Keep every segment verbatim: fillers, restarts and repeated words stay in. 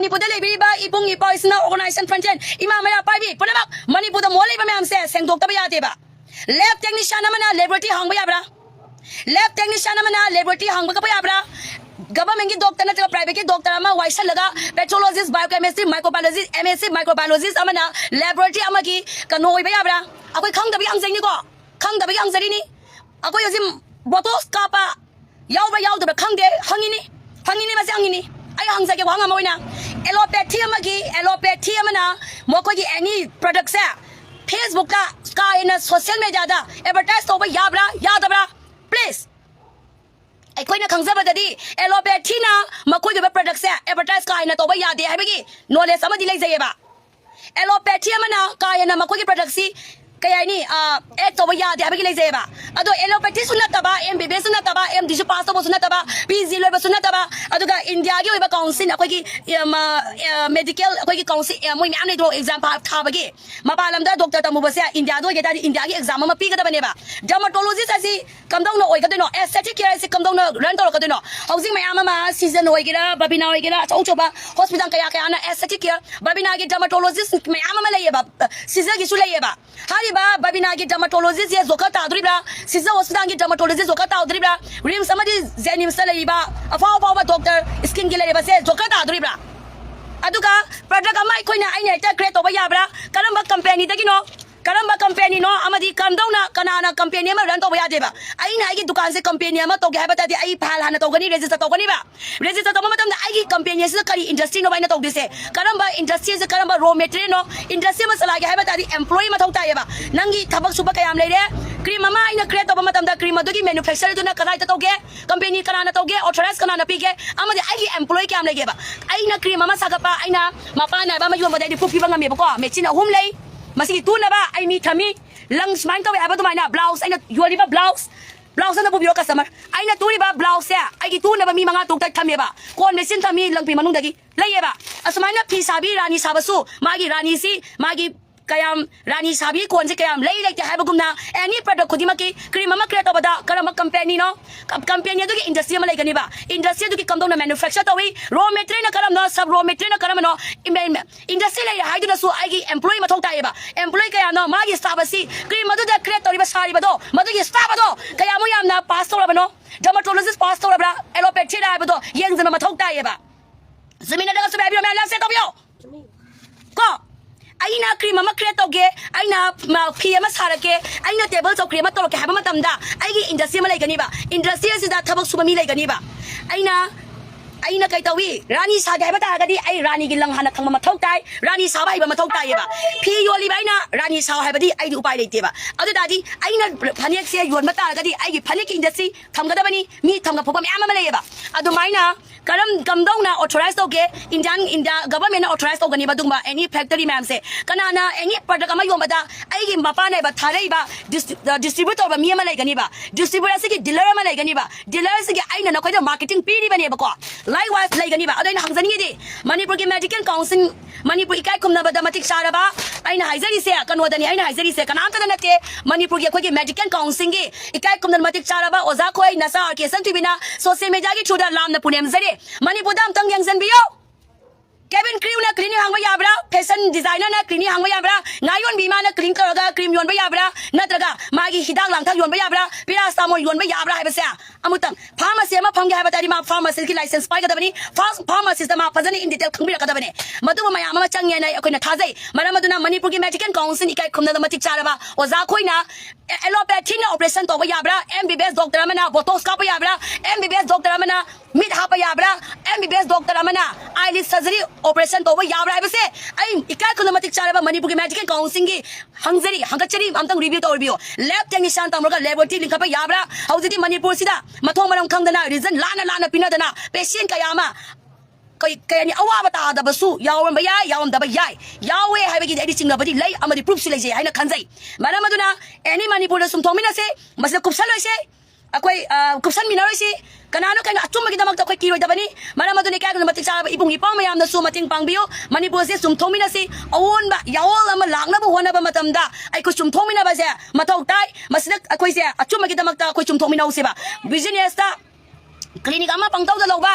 ꯃꯅꯤꯄꯨꯔꯗ ꯂꯩꯕꯤꯔꯤꯕ ꯏꯕꯨꯡ ꯏꯄꯥ ꯏꯆꯤꯟ ꯏꯅꯥꯎ, organization, ꯐ꯭ꯔꯟꯇꯦꯟ, ꯏꯃꯥ ꯃꯩꯔꯥ ꯄꯥꯏꯕꯤ ꯄꯨꯝꯅꯃꯛ, ꯃꯅꯤꯄꯨꯔꯗ ꯃꯣꯜ ꯂꯩꯕ ꯃꯌꯥꯝꯁꯦ ꯁꯦꯡꯗꯣꯛꯇꯕ ꯌꯥꯗꯦꯕ꯫ Lab technician ꯑꯃꯅ laboratory ꯍꯥꯡꯕ ꯌꯥꯕ꯭ꯔꯥ? Lab technician ꯑꯃꯅ laboratory ꯍꯥꯡꯕ ꯀꯛꯄ ꯌꯥꯕ꯭ꯔꯥ? Government ꯀꯤ doctor ꯅꯠꯇ꯭ꯔꯒ private ꯀꯤ doctor ꯑꯃ ꯋꯥꯏꯁꯜꯂꯒ, pathologist, biochemistry, microbiologist, M S C microbiologist ꯑꯃꯅ laboratory ꯑꯃꯒꯤ ꯀꯩꯅꯣ ꯑꯣꯏꯕ ꯌꯥꯕ꯭ꯔꯥ? ꯑꯩꯈꯣꯏ ꯈꯪꯗꯕꯒꯤ ꯍꯪꯖꯩꯅꯤꯀꯣ, ꯈꯪꯗꯕꯒꯤ ꯍꯪꯖꯔꯤꯅꯤ꯫ ꯑꯩꯈꯣꯏ ꯍꯧꯖꯤꯛ Botox ꯀꯥꯞꯄ ꯌꯥꯎꯕ꯭ꯔꯥ ꯌꯥꯎꯗꯕ꯭ꯔꯥ ꯈꯪꯗꯦ, ꯍꯪꯉꯤꯅꯤ, ꯍꯪꯉꯤꯅꯤ, ꯃꯁꯤ ꯍꯪꯉꯤꯅꯤ꯫ ꯑꯩ ꯍꯪꯖꯒꯦ ꯋꯥꯍꯪ ꯑꯃ ꯑꯣꯏꯅ, allopathy ꯑꯃꯒꯤ, allopathy ꯑꯃꯅ ꯃꯈꯣꯏꯒꯤ any product ꯁꯦ Facebook ꯇ, ꯀꯥ ꯍꯦꯟꯅ social media ꯗ advertise ꯇꯧꯕ ꯌꯥꯕ꯭ꯔꯥ ꯌꯥꯗꯕ꯭ꯔꯥ? Please꯫ ꯑꯩꯈꯣꯏꯅ ꯈꯪꯖꯕꯗꯗꯤ allopathy ꯅ ꯃꯈꯣꯏꯒꯤ ꯑꯣꯏꯕ product ꯁꯦ advertise ꯀꯥ ꯍꯦꯟꯅ ꯇꯧꯕ ꯌꯥꯗꯦ ꯍꯥꯏꯕꯒꯤ knowledge ꯑꯃꯗꯤ ꯂꯩꯖꯩꯌꯦꯕ꯫ Allopathy ꯑꯃꯅ ꯀꯥ ꯍꯦꯟꯅ ꯃꯈꯣꯏꯒꯤ product ꯁꯤ, ꯀꯩ ꯍꯥꯏꯅꯤ, ꯑꯦꯗ ꯇꯧꯕ ꯌꯥꯗꯦ ꯍꯥꯏꯕꯒꯤ ꯂꯩꯖꯩꯌꯦꯕ꯫ ꯑꯗꯣ allopathy ꯁꯨ ꯅꯠꯇꯕ, M B B S ꯁꯨ ꯅꯠꯇꯕ, M D ꯁꯨ pass ꯇꯧꯕꯁꯨ ꯅꯠꯇꯕ, P G ꯂꯣꯏꯕꯁꯨ ꯅꯠꯇꯕ, ꯑꯗꯨꯒ ꯏꯟꯗꯤꯌꯥꯒꯤ ꯑꯣꯏꯕ council, ꯑꯩꯈꯣꯏꯒꯤ medical, ꯑꯩꯈꯣꯏꯒꯤ council, ꯃꯣꯏ ꯃꯌꯥꯝ ꯂꯩꯗ꯭ꯔꯣ exam ꯊꯥꯕꯒꯤ, ꯃꯄꯥꯟ ꯂꯝꯗ doctor ꯇꯝꯃꯨꯕꯁꯦ ꯏꯟꯗꯤꯌꯥꯗ ꯑꯣꯏꯒꯦ ꯇꯥꯔꯗꯤ ꯏꯟꯗꯤꯌꯥꯒꯤ exam ꯑꯃ ꯄꯤꯒꯗꯕꯅꯦꯕ꯫ Dermatologist ꯑꯁꯤ ꯀꯝꯗꯧꯅ ꯑꯣꯏꯒꯗꯣꯏꯅꯣ? Aesthetic care ꯁꯤ ꯀꯝꯗꯧꯅ run ꯇꯧꯔꯛꯀꯗꯣꯏꯅꯣ? ꯍꯧꯖꯤꯛ ꯃꯌꯥꯝ ꯑꯃ ꯁꯤꯖꯟ ꯑꯣꯏꯒꯦꯔꯥ, ꯕꯕꯤꯅꯥ ꯑꯣꯏꯒꯦꯔꯥ, ꯑꯆꯧ ꯑꯆꯧꯕ hospital ꯀꯌꯥ ꯀꯌꯥꯅ aesthetic care, ꯕꯕꯤꯅꯥꯒꯤ dermatologist ꯃꯌꯥꯝ ꯑꯃ ꯂꯩꯌꯦꯕ, ꯁꯤꯖꯔꯒꯤꯁꯨ ꯂꯩꯌꯦꯕ꯫ ꯍꯥꯏꯔꯤꯕ ꯕꯕꯤꯅꯥꯒꯤ dermatologist ꯁꯦ ꯖꯣꯀꯔ ꯇꯥꯗꯣꯔꯤꯕ꯭ꯔꯥ? ꯁꯤꯖꯔ hospital ꯒꯤ dermatologist ꯖꯣꯀꯔ ꯇꯥꯗꯣꯔꯤꯕ꯭ꯔꯥ? RIMS ꯑꯃꯗꯤ JNIMS ꯇ ꯂꯩꯔꯤꯕ ꯑꯐꯥꯎ ꯑꯐꯥꯎꯕ doctor, skin ꯒꯤ ꯂꯩꯔꯤꯕꯁꯦ ꯖꯣꯀꯔ ꯇꯥꯗꯣꯔꯤꯕ꯭ꯔꯥ? ꯑꯗꯨꯒ product ꯑꯃ ꯑꯩꯈꯣꯏꯅ, ꯑꯩꯅ ꯍꯦꯛꯇ create ꯇꯧꯕ ꯌꯥꯕ꯭ꯔꯥ? ꯀꯔꯝꯕ company ꯗꯒꯤꯅꯣ? ꯀꯔꯝꯕ company ꯅꯣ? ꯑꯃꯗꯤ ꯀꯝꯗꯧꯅ, ꯀꯅꯥꯅ company ꯑꯃ run ꯇꯧꯕ ꯌꯥꯗꯦꯕ? ꯑꯩꯅ ꯑꯩꯒꯤ ꯗꯨꯀꯥꯟꯁꯦ company ꯑꯃ ꯇꯧꯒꯦ ꯍꯥꯏꯕ ꯇꯥꯔꯗꯤ ꯑꯩ file ꯍꯥꯟꯅ ꯇꯧꯒꯅꯤ, register ꯇꯧꯒꯅꯤꯕ꯫ Register ꯇꯧꯕ ꯃꯇꯝꯗ ꯑꯩꯒꯤ company ꯑꯁꯤꯗ ꯀꯔꯤ industry ꯅꯣꯕ ꯑꯩꯅ ꯇꯧꯗꯣꯏꯁꯦ? ꯀꯔꯝꯕ industry ꯁꯦ, ꯀꯔꯝꯕ raw material ꯅꯣ? Industry ꯑꯃ ꯆꯂꯥꯏꯒꯦ ꯍꯥꯏꯕ ꯇꯥꯔꯗꯤ employee ꯃꯊꯧ ꯇꯥꯏꯌꯦꯕ꯫ ꯅꯪꯒꯤ ꯊꯕꯛ ꯁꯨꯕ ꯀꯌꯥꯝ ꯂꯩꯔꯦ? Cream ꯑꯃ ꯑꯩꯅ create ꯇꯧꯕ ꯃꯇꯝꯗ cream ꯑꯗꯨꯒꯤ manufacturer ꯗꯨꯅ ꯀꯗꯥꯏꯗ ꯇꯧꯒꯦ? Company ꯀꯅꯥꯅ ꯇꯧꯒꯦ? Authorize ꯀꯅꯥꯅ ꯄꯤꯒꯦ? ꯑꯃꯗꯤ ꯑꯩꯒꯤ employee ꯀꯌꯥꯝ ꯂꯩꯒꯦꯕ? ꯑꯩꯅ cream ꯑꯃ ꯁꯥꯒꯠꯄ, ꯑꯩꯅ ꯃꯄꯥꯟ ꯅꯥꯏꯕ ꯑꯃ ꯌꯣꯟꯕꯗ ꯑꯩꯗꯤ proof ꯄꯤꯕ ꯉꯝꯃꯦꯕꯀꯣ꯫ Machine ꯑꯍꯨꯝ ꯂꯩ꯫ ꯃꯁꯤꯒꯤ ꯇꯨꯅꯕ ꯑꯩ ꯃꯤ ꯊꯝꯃꯤ꯫ ꯂꯪ ꯁꯨꯃꯥꯏꯅ ꯇꯧꯋꯦ ꯍꯥꯏꯕ ꯑꯗꯨꯃꯥꯏꯅ blouse, ꯑꯩꯅ ꯌꯣꯜꯂꯤꯕ blouse, blouse ꯑꯃ ꯄꯨꯕꯤꯔꯣ customer꯫ ꯑꯩꯅ ꯇꯨꯔꯤꯕ blouse ꯁꯦ ꯑꯩꯒꯤ ꯇꯨꯅꯕ ꯃꯤ ꯃꯉꯥ ꯇꯔꯨꯛꯇ ꯊꯝꯃꯦꯕ꯫ ꯀꯣꯟ machine ꯊꯝꯃꯤ ꯂꯪꯐꯤ ꯃꯅꯨꯡꯗꯒꯤ꯫ ꯂꯩꯌꯦꯕ꯫ ꯑꯁꯨꯃꯥꯏꯅ ꯐꯤ ꯁꯥꯕꯤ ꯔꯥꯅꯤ ꯁꯥꯕꯁꯨ ꯃꯥꯒꯤ ꯔꯥꯅꯤꯁꯤ ꯃꯥꯒꯤ ꯀꯌꯥꯝ ꯔꯥꯅꯤ ꯁꯥꯕꯒꯤ ꯀꯣꯟꯁꯦ ꯀꯌꯥꯝ ꯂꯩ ꯂꯩꯇꯦ ꯍꯥꯏꯕꯒꯨꯝꯅ, any product ꯈꯨꯗꯤꯡꯃꯛꯀꯤ cream ꯑꯃ create ꯇꯧꯕꯗ ꯀꯔꯝꯕ company ꯅꯣ? ꯀꯝ-, company ꯑꯗꯨꯒꯤ industry ꯑꯃ ꯂꯩꯒꯅꯤꯕ, industry ꯑꯗꯨꯒꯤ ꯀꯝꯗꯧꯅ manufacture ꯇꯧꯏ, raw material ꯅ ꯀꯔꯝꯕꯅꯣ, sub raw material ꯅ ꯀꯔꯝꯕꯅꯣ, industry ꯂꯩꯔꯦ ꯍꯥꯏꯗꯨꯅꯁꯨ ꯑꯩꯒꯤ employee ꯃꯊꯧ ꯇꯥꯏꯌꯦꯕ꯫ Employee ꯀꯌꯥꯅꯣ? ꯃꯥꯒꯤ staff ꯑꯁꯤ cream ꯑꯗꯨꯗ create ꯇꯧꯔꯤꯕ, ꯁꯥꯔꯤꯕꯗꯣ, ꯃꯗꯨꯒꯤ staff ꯑꯗꯣ ꯀꯌꯥꯃꯨꯛ ꯌꯥꯝꯅ pass ꯇꯧꯔꯕꯅꯣ, dermatologist pass ꯇꯧꯔꯕ꯭ꯔꯥ, allopathy ꯔ ꯍꯥꯏꯕꯗꯣ ꯌꯦꯡꯗꯅ ꯃꯊꯧ ꯇꯥꯏꯌꯦꯕ꯫ ꯆꯨꯝꯃꯤ ꯅꯠꯇ꯭ꯔꯒ ꯆꯨꯝꯃꯤ ꯍꯥꯏꯕꯤꯔꯣ ꯃꯌꯥꯝ, ꯂꯥꯏꯁꯦ ꯇꯧꯕꯤꯌꯣ꯫ ꯀꯣ, ꯑꯩꯅ cream ꯑꯃ create ꯇꯧꯒꯦ, ꯑꯩꯅ, ꯃ, ꯐꯤ ꯑꯃ ꯁꯥꯔꯛꯀꯦ, ꯑꯩꯅ table ꯆꯧꯀ꯭ꯔꯤ ꯑꯃ ꯇꯧꯔꯛꯀꯦ ꯍꯥꯏꯕ ꯃꯇꯝꯗ ꯑꯩꯒꯤ industry ꯑꯃ ꯂꯩꯒꯅꯤꯕ, industry ꯑꯁꯤꯗ ꯊꯕꯛ ꯁꯨꯕ ꯃꯤ ꯂꯩꯒꯅꯤꯕ꯫ ꯑꯩꯅ, ꯑꯩꯅ ꯀꯩ ꯇꯧꯏ? ꯔꯥꯅꯤ ꯁꯥꯒꯦ ꯍꯥꯏꯕ ꯇꯥꯔꯒꯗꯤ ꯑꯩ ꯔꯥꯅꯤꯒꯤ ꯂꯪ ꯍꯥꯟꯅ ꯈꯪꯕ ꯃꯊꯧ ꯇꯥꯏ, ꯔꯥꯅꯤ ꯁꯥꯕ ꯍꯩꯕ ꯃꯊꯧ ꯇꯥꯏꯌꯦꯕ꯫ ꯐꯤ ꯌꯣꯜꯂꯤꯕ ꯑꯩꯅ ꯔꯥꯅꯤ ꯁꯥꯎ ꯍꯥꯏꯕꯗꯤ ꯑꯩꯗꯤ ꯎꯄꯥꯏ ꯂꯩꯇꯦꯕ꯫ ꯑꯗꯨ ꯇꯥꯔꯗꯤ ꯑꯩꯅ ꯐꯅꯦꯛꯁꯦ ꯌꯣꯟꯕ ꯇꯥꯔꯒꯗꯤ ꯑꯩꯒꯤ ꯐꯅꯦꯛꯀꯤ industry ꯊꯝꯒꯗꯕꯅꯤ, ꯃꯤ ꯊꯝꯒ ꯐꯥꯎꯕ ꯃꯌꯥꯝ ꯑꯃ ꯂꯩꯌꯦꯕ꯫ ꯑꯗꯨꯃꯥꯏꯅ ꯀꯔꯝ, ꯀꯝꯗꯧꯅ authorize ꯇꯧꯒꯦ? Indian, India government ꯅ authorize ꯇꯧꯒꯅꯤꯕ ꯑꯗꯨꯒꯨꯝꯕ any factory ꯃꯌꯥꯝꯁꯦ꯫ ꯀꯅꯥꯅ any product ꯑꯃ ꯌꯣꯟꯕꯗ ꯑꯩꯒꯤ ꯃꯄꯥꯟꯅ ꯊꯥꯔꯛꯏꯕ dis-, distribute ꯇꯧꯕ ꯃꯤ ꯑꯃ ꯂꯩꯒꯅꯤꯕ, distributor ꯑꯁꯤꯒꯤ dealer ꯑꯃ ꯂꯩꯒꯅꯤꯕ, dealer ꯑꯁꯤꯒꯤ ꯑꯩꯅ ꯅꯈꯣꯏꯗ marketing ꯄꯤꯔꯤꯕꯅꯦꯕꯀꯣ꯫ Likewise ꯂꯩꯒꯅꯤꯕ꯫ ꯑꯗꯣ ꯑꯩꯅ ꯍꯪꯖꯅꯤꯡꯉꯤꯗꯤ, ꯃꯅꯤꯄꯨꯔꯒꯤ medical council, ꯃꯅꯤꯄꯨꯔ ꯏꯀꯥꯏ ꯈꯨꯝꯅꯕꯗ ꯃꯇꯤꯛ ꯆꯥꯔꯕ, ꯑꯩꯅ ꯍꯥꯏꯖꯔꯤꯁꯦ ꯀꯩꯅꯣꯗꯅꯤ, ꯑꯩꯅ ꯍꯥꯏꯖꯔꯤꯁꯦ ꯀꯅꯥꯝꯇꯗ ꯅꯠꯇꯦ, ꯃꯅꯤꯄꯨꯔꯒꯤ ꯑꯩꯈꯣꯏꯒꯤ medical council ꯒꯤ ꯏꯀꯥꯏ ꯈꯨꯝꯅꯕ ꯃꯇꯤꯛ ꯆꯥꯔꯕ ꯑꯣꯖꯥ ꯈꯣꯏ, ꯅꯆꯥ ꯑꯥꯔ ꯀꯦ ꯁꯟꯊꯣꯏꯕꯤꯅ social media ꯒꯤ through ꯗ ꯂꯥꯝꯅ ꯄꯨꯅꯦꯝꯖꯔꯤ꯫ ꯃꯅꯤꯄꯨꯔꯗ ꯑꯝꯇꯪ ꯌꯦꯡꯁꯤꯟꯕꯤꯌꯨ꯫ Cabin crew ꯅ clinic ꯍꯥꯡꯕ ꯌꯥꯕ꯭ꯔꯥ? Fashion designer ꯅ clinic ꯍꯥꯡꯕ ꯌꯥꯕ꯭ꯔꯥ? ꯉꯥ ꯌꯣꯟꯕꯤ ꯏꯃꯥꯅ clean ꯇꯧꯔꯒ cream ꯌꯣꯟꯕ ꯌꯥꯕ꯭ꯔꯥ? ꯅꯠꯇ꯭ꯔꯒ ꯃꯥꯒꯤ ꯍꯤꯗꯥꯛ ꯂꯥꯡꯊꯛ ꯌꯣꯟꯕ ꯌꯥꯕ꯭ꯔꯥ? Paracetamol ꯌꯣꯟꯕ ꯌꯥꯕ꯭ꯔꯥ ꯍꯥꯏꯕꯁꯦ ꯑꯃꯨꯛꯇꯪ, pharmacy ꯑꯃ ꯐꯝꯒꯦ ꯍꯥꯏꯕ ꯇꯥꯔꯗꯤ ꯃꯥ pharmacy ꯒꯤ license ꯄꯥꯏꯒꯗꯕꯅꯤ꯫ First pharmacist ꯇ ꯃꯥ ꯐꯖꯅ in detail ꯈꯪꯕꯤꯔꯛꯀꯗꯕꯅꯤ꯫ ꯃꯗꯨꯒꯨꯝꯕ ꯃꯌꯥꯝ ꯑꯃ ꯆꯪꯉꯦꯅ ꯑꯩꯈꯣꯏꯅ ꯊꯥꯖꯩ꯫ ꯃꯔꯝ ꯑꯗꯨꯅ ꯃꯅꯤꯄꯨꯔꯒꯤ medical council ꯏꯀꯥꯏ ꯈꯨꯝꯅꯕ ꯃꯇꯤꯛ ꯆꯥꯔꯕ ꯑꯣꯖꯥ ꯑꯩꯈꯣꯏꯅ allopathy ꯅ operation ꯇꯧꯕ ꯌꯥꯕ꯭ꯔꯥ? M B B S doctor ꯑꯃꯅ Botox ꯀꯥꯞꯄ ꯌꯥꯕ꯭ꯔꯥ? M B B S doctor ꯑꯃꯅ ꯃꯤꯠ ꯍꯥꯞꯄ ꯌꯥꯕ꯭ꯔꯥ? M B B S doctor ꯑꯃꯅ eyelid surgery operation ꯇꯧꯕ ꯌꯥꯕ꯭ꯔꯥ ꯍꯥꯏꯕꯁꯦ ꯑꯩ ꯏꯀꯥꯏ ꯈꯨꯝꯅꯕ ꯃꯇꯤꯛ ꯆꯥꯔꯕ ꯃꯅꯤꯄꯨꯔꯒꯤ medical council ꯒꯤ ꯍꯪꯖꯔꯤ, ꯍꯪꯒꯠꯆꯔꯤ, ꯑꯝꯇꯪ review ꯇꯧꯕꯤꯌꯨ꯫ Lab technician ꯇꯝꯃꯒ laboratory ꯂꯤꯡꯈꯠꯄ ꯌꯥꯕ꯭ꯔꯥ? ꯍꯧꯖꯤꯛꯇꯤ ꯃꯅꯤꯄꯨꯔꯁꯤꯗ ꯃꯊꯣꯡ ꯃꯔꯝ ꯈꯪꯗꯅ reason ꯂꯥꯟꯅ ꯂꯥꯟꯅ ꯄꯤꯅꯗꯅ patient ꯀꯌꯥ ꯑꯃ ꯀꯩ, ꯀꯩ ꯍꯥꯏꯅꯤ, ꯑꯋꯥꯕ ꯇꯥꯗꯕꯁꯨ ꯌꯥꯎꯔꯝꯕ ꯌꯥꯏ, ꯌꯥꯎꯔꯝꯗꯕ ꯌꯥꯏ꯫ ꯌꯥꯎꯋꯦ ꯍꯥꯏꯕꯒꯤꯗꯤ ꯑꯩꯗꯤ ꯆꯤꯡꯅꯕꯗꯤ ꯂꯩ ꯑꯃꯗꯤ proof ꯁꯨ ꯂꯩꯖꯩ ꯍꯥꯏꯅ ꯈꯟꯖꯩ꯫ ꯃꯔꯝ ꯑꯗꯨꯅ any ꯃꯅꯤꯄꯨꯔꯗ ꯁꯨꯝ ꯊꯣꯛꯃꯤꯟꯅꯁꯦ, ꯃꯁꯤꯗ ꯀꯨꯞꯁꯜꯂꯣꯏꯁꯦ꯫ ꯑꯩꯈꯣꯏ, ꯑ, ꯀꯨꯞꯁꯟꯃꯤꯟꯅꯔꯣꯏꯁꯤ꯫ ꯀꯅꯥꯅꯣ ꯀꯩꯅꯣ ꯑꯆꯨꯝꯕꯒꯤꯗꯃꯛꯇ ꯑꯩꯈꯣꯏ ꯀꯤꯔꯣꯏꯗꯕꯅꯤ꯫ ꯃꯔꯝ ꯑꯗꯨꯅ ꯏꯀꯥꯏ ꯈꯨꯝꯅꯕ ꯃꯇꯤꯛ ꯆꯥꯔꯕ ꯏꯕꯨꯡ ꯏꯄ꯭ꯋꯥ ꯃꯌꯥꯝꯅꯁꯨ ꯃꯇꯦꯡ ꯄꯥꯡꯕꯤꯌꯨ꯫ ꯃꯅꯤꯄꯨꯔꯁꯦ ꯆꯨꯝꯊꯣꯛꯃꯤꯟꯅꯁꯤ꯫ ꯑꯑꯣꯟꯕ ꯌꯥꯑꯣꯜ ꯑꯃ ꯂꯥꯛꯅꯕ ꯍꯣꯠꯅꯕ ꯃꯇꯝꯗ ꯑꯩꯈꯣꯏ ꯆꯨꯝꯊꯣꯛꯃꯤꯟꯅꯕꯁꯦ ꯃꯊꯧ ꯇꯥꯏ꯫ ꯃꯁꯤꯗ ꯑꯩꯈꯣꯏꯁꯦ ꯑꯆꯨꯝꯕꯒꯤꯗꯃꯛꯇ ꯑꯩꯈꯣꯏ ꯆꯨꯝꯊꯣꯛꯃꯤꯟꯅꯍꯧꯁꯦꯕ꯫ ꯕꯤꯖꯤꯅꯦꯁꯇ ꯀ꯭ꯂꯤꯅꯤꯛ ꯑꯃ ꯄꯪꯇꯧꯗ ꯂꯧꯕ,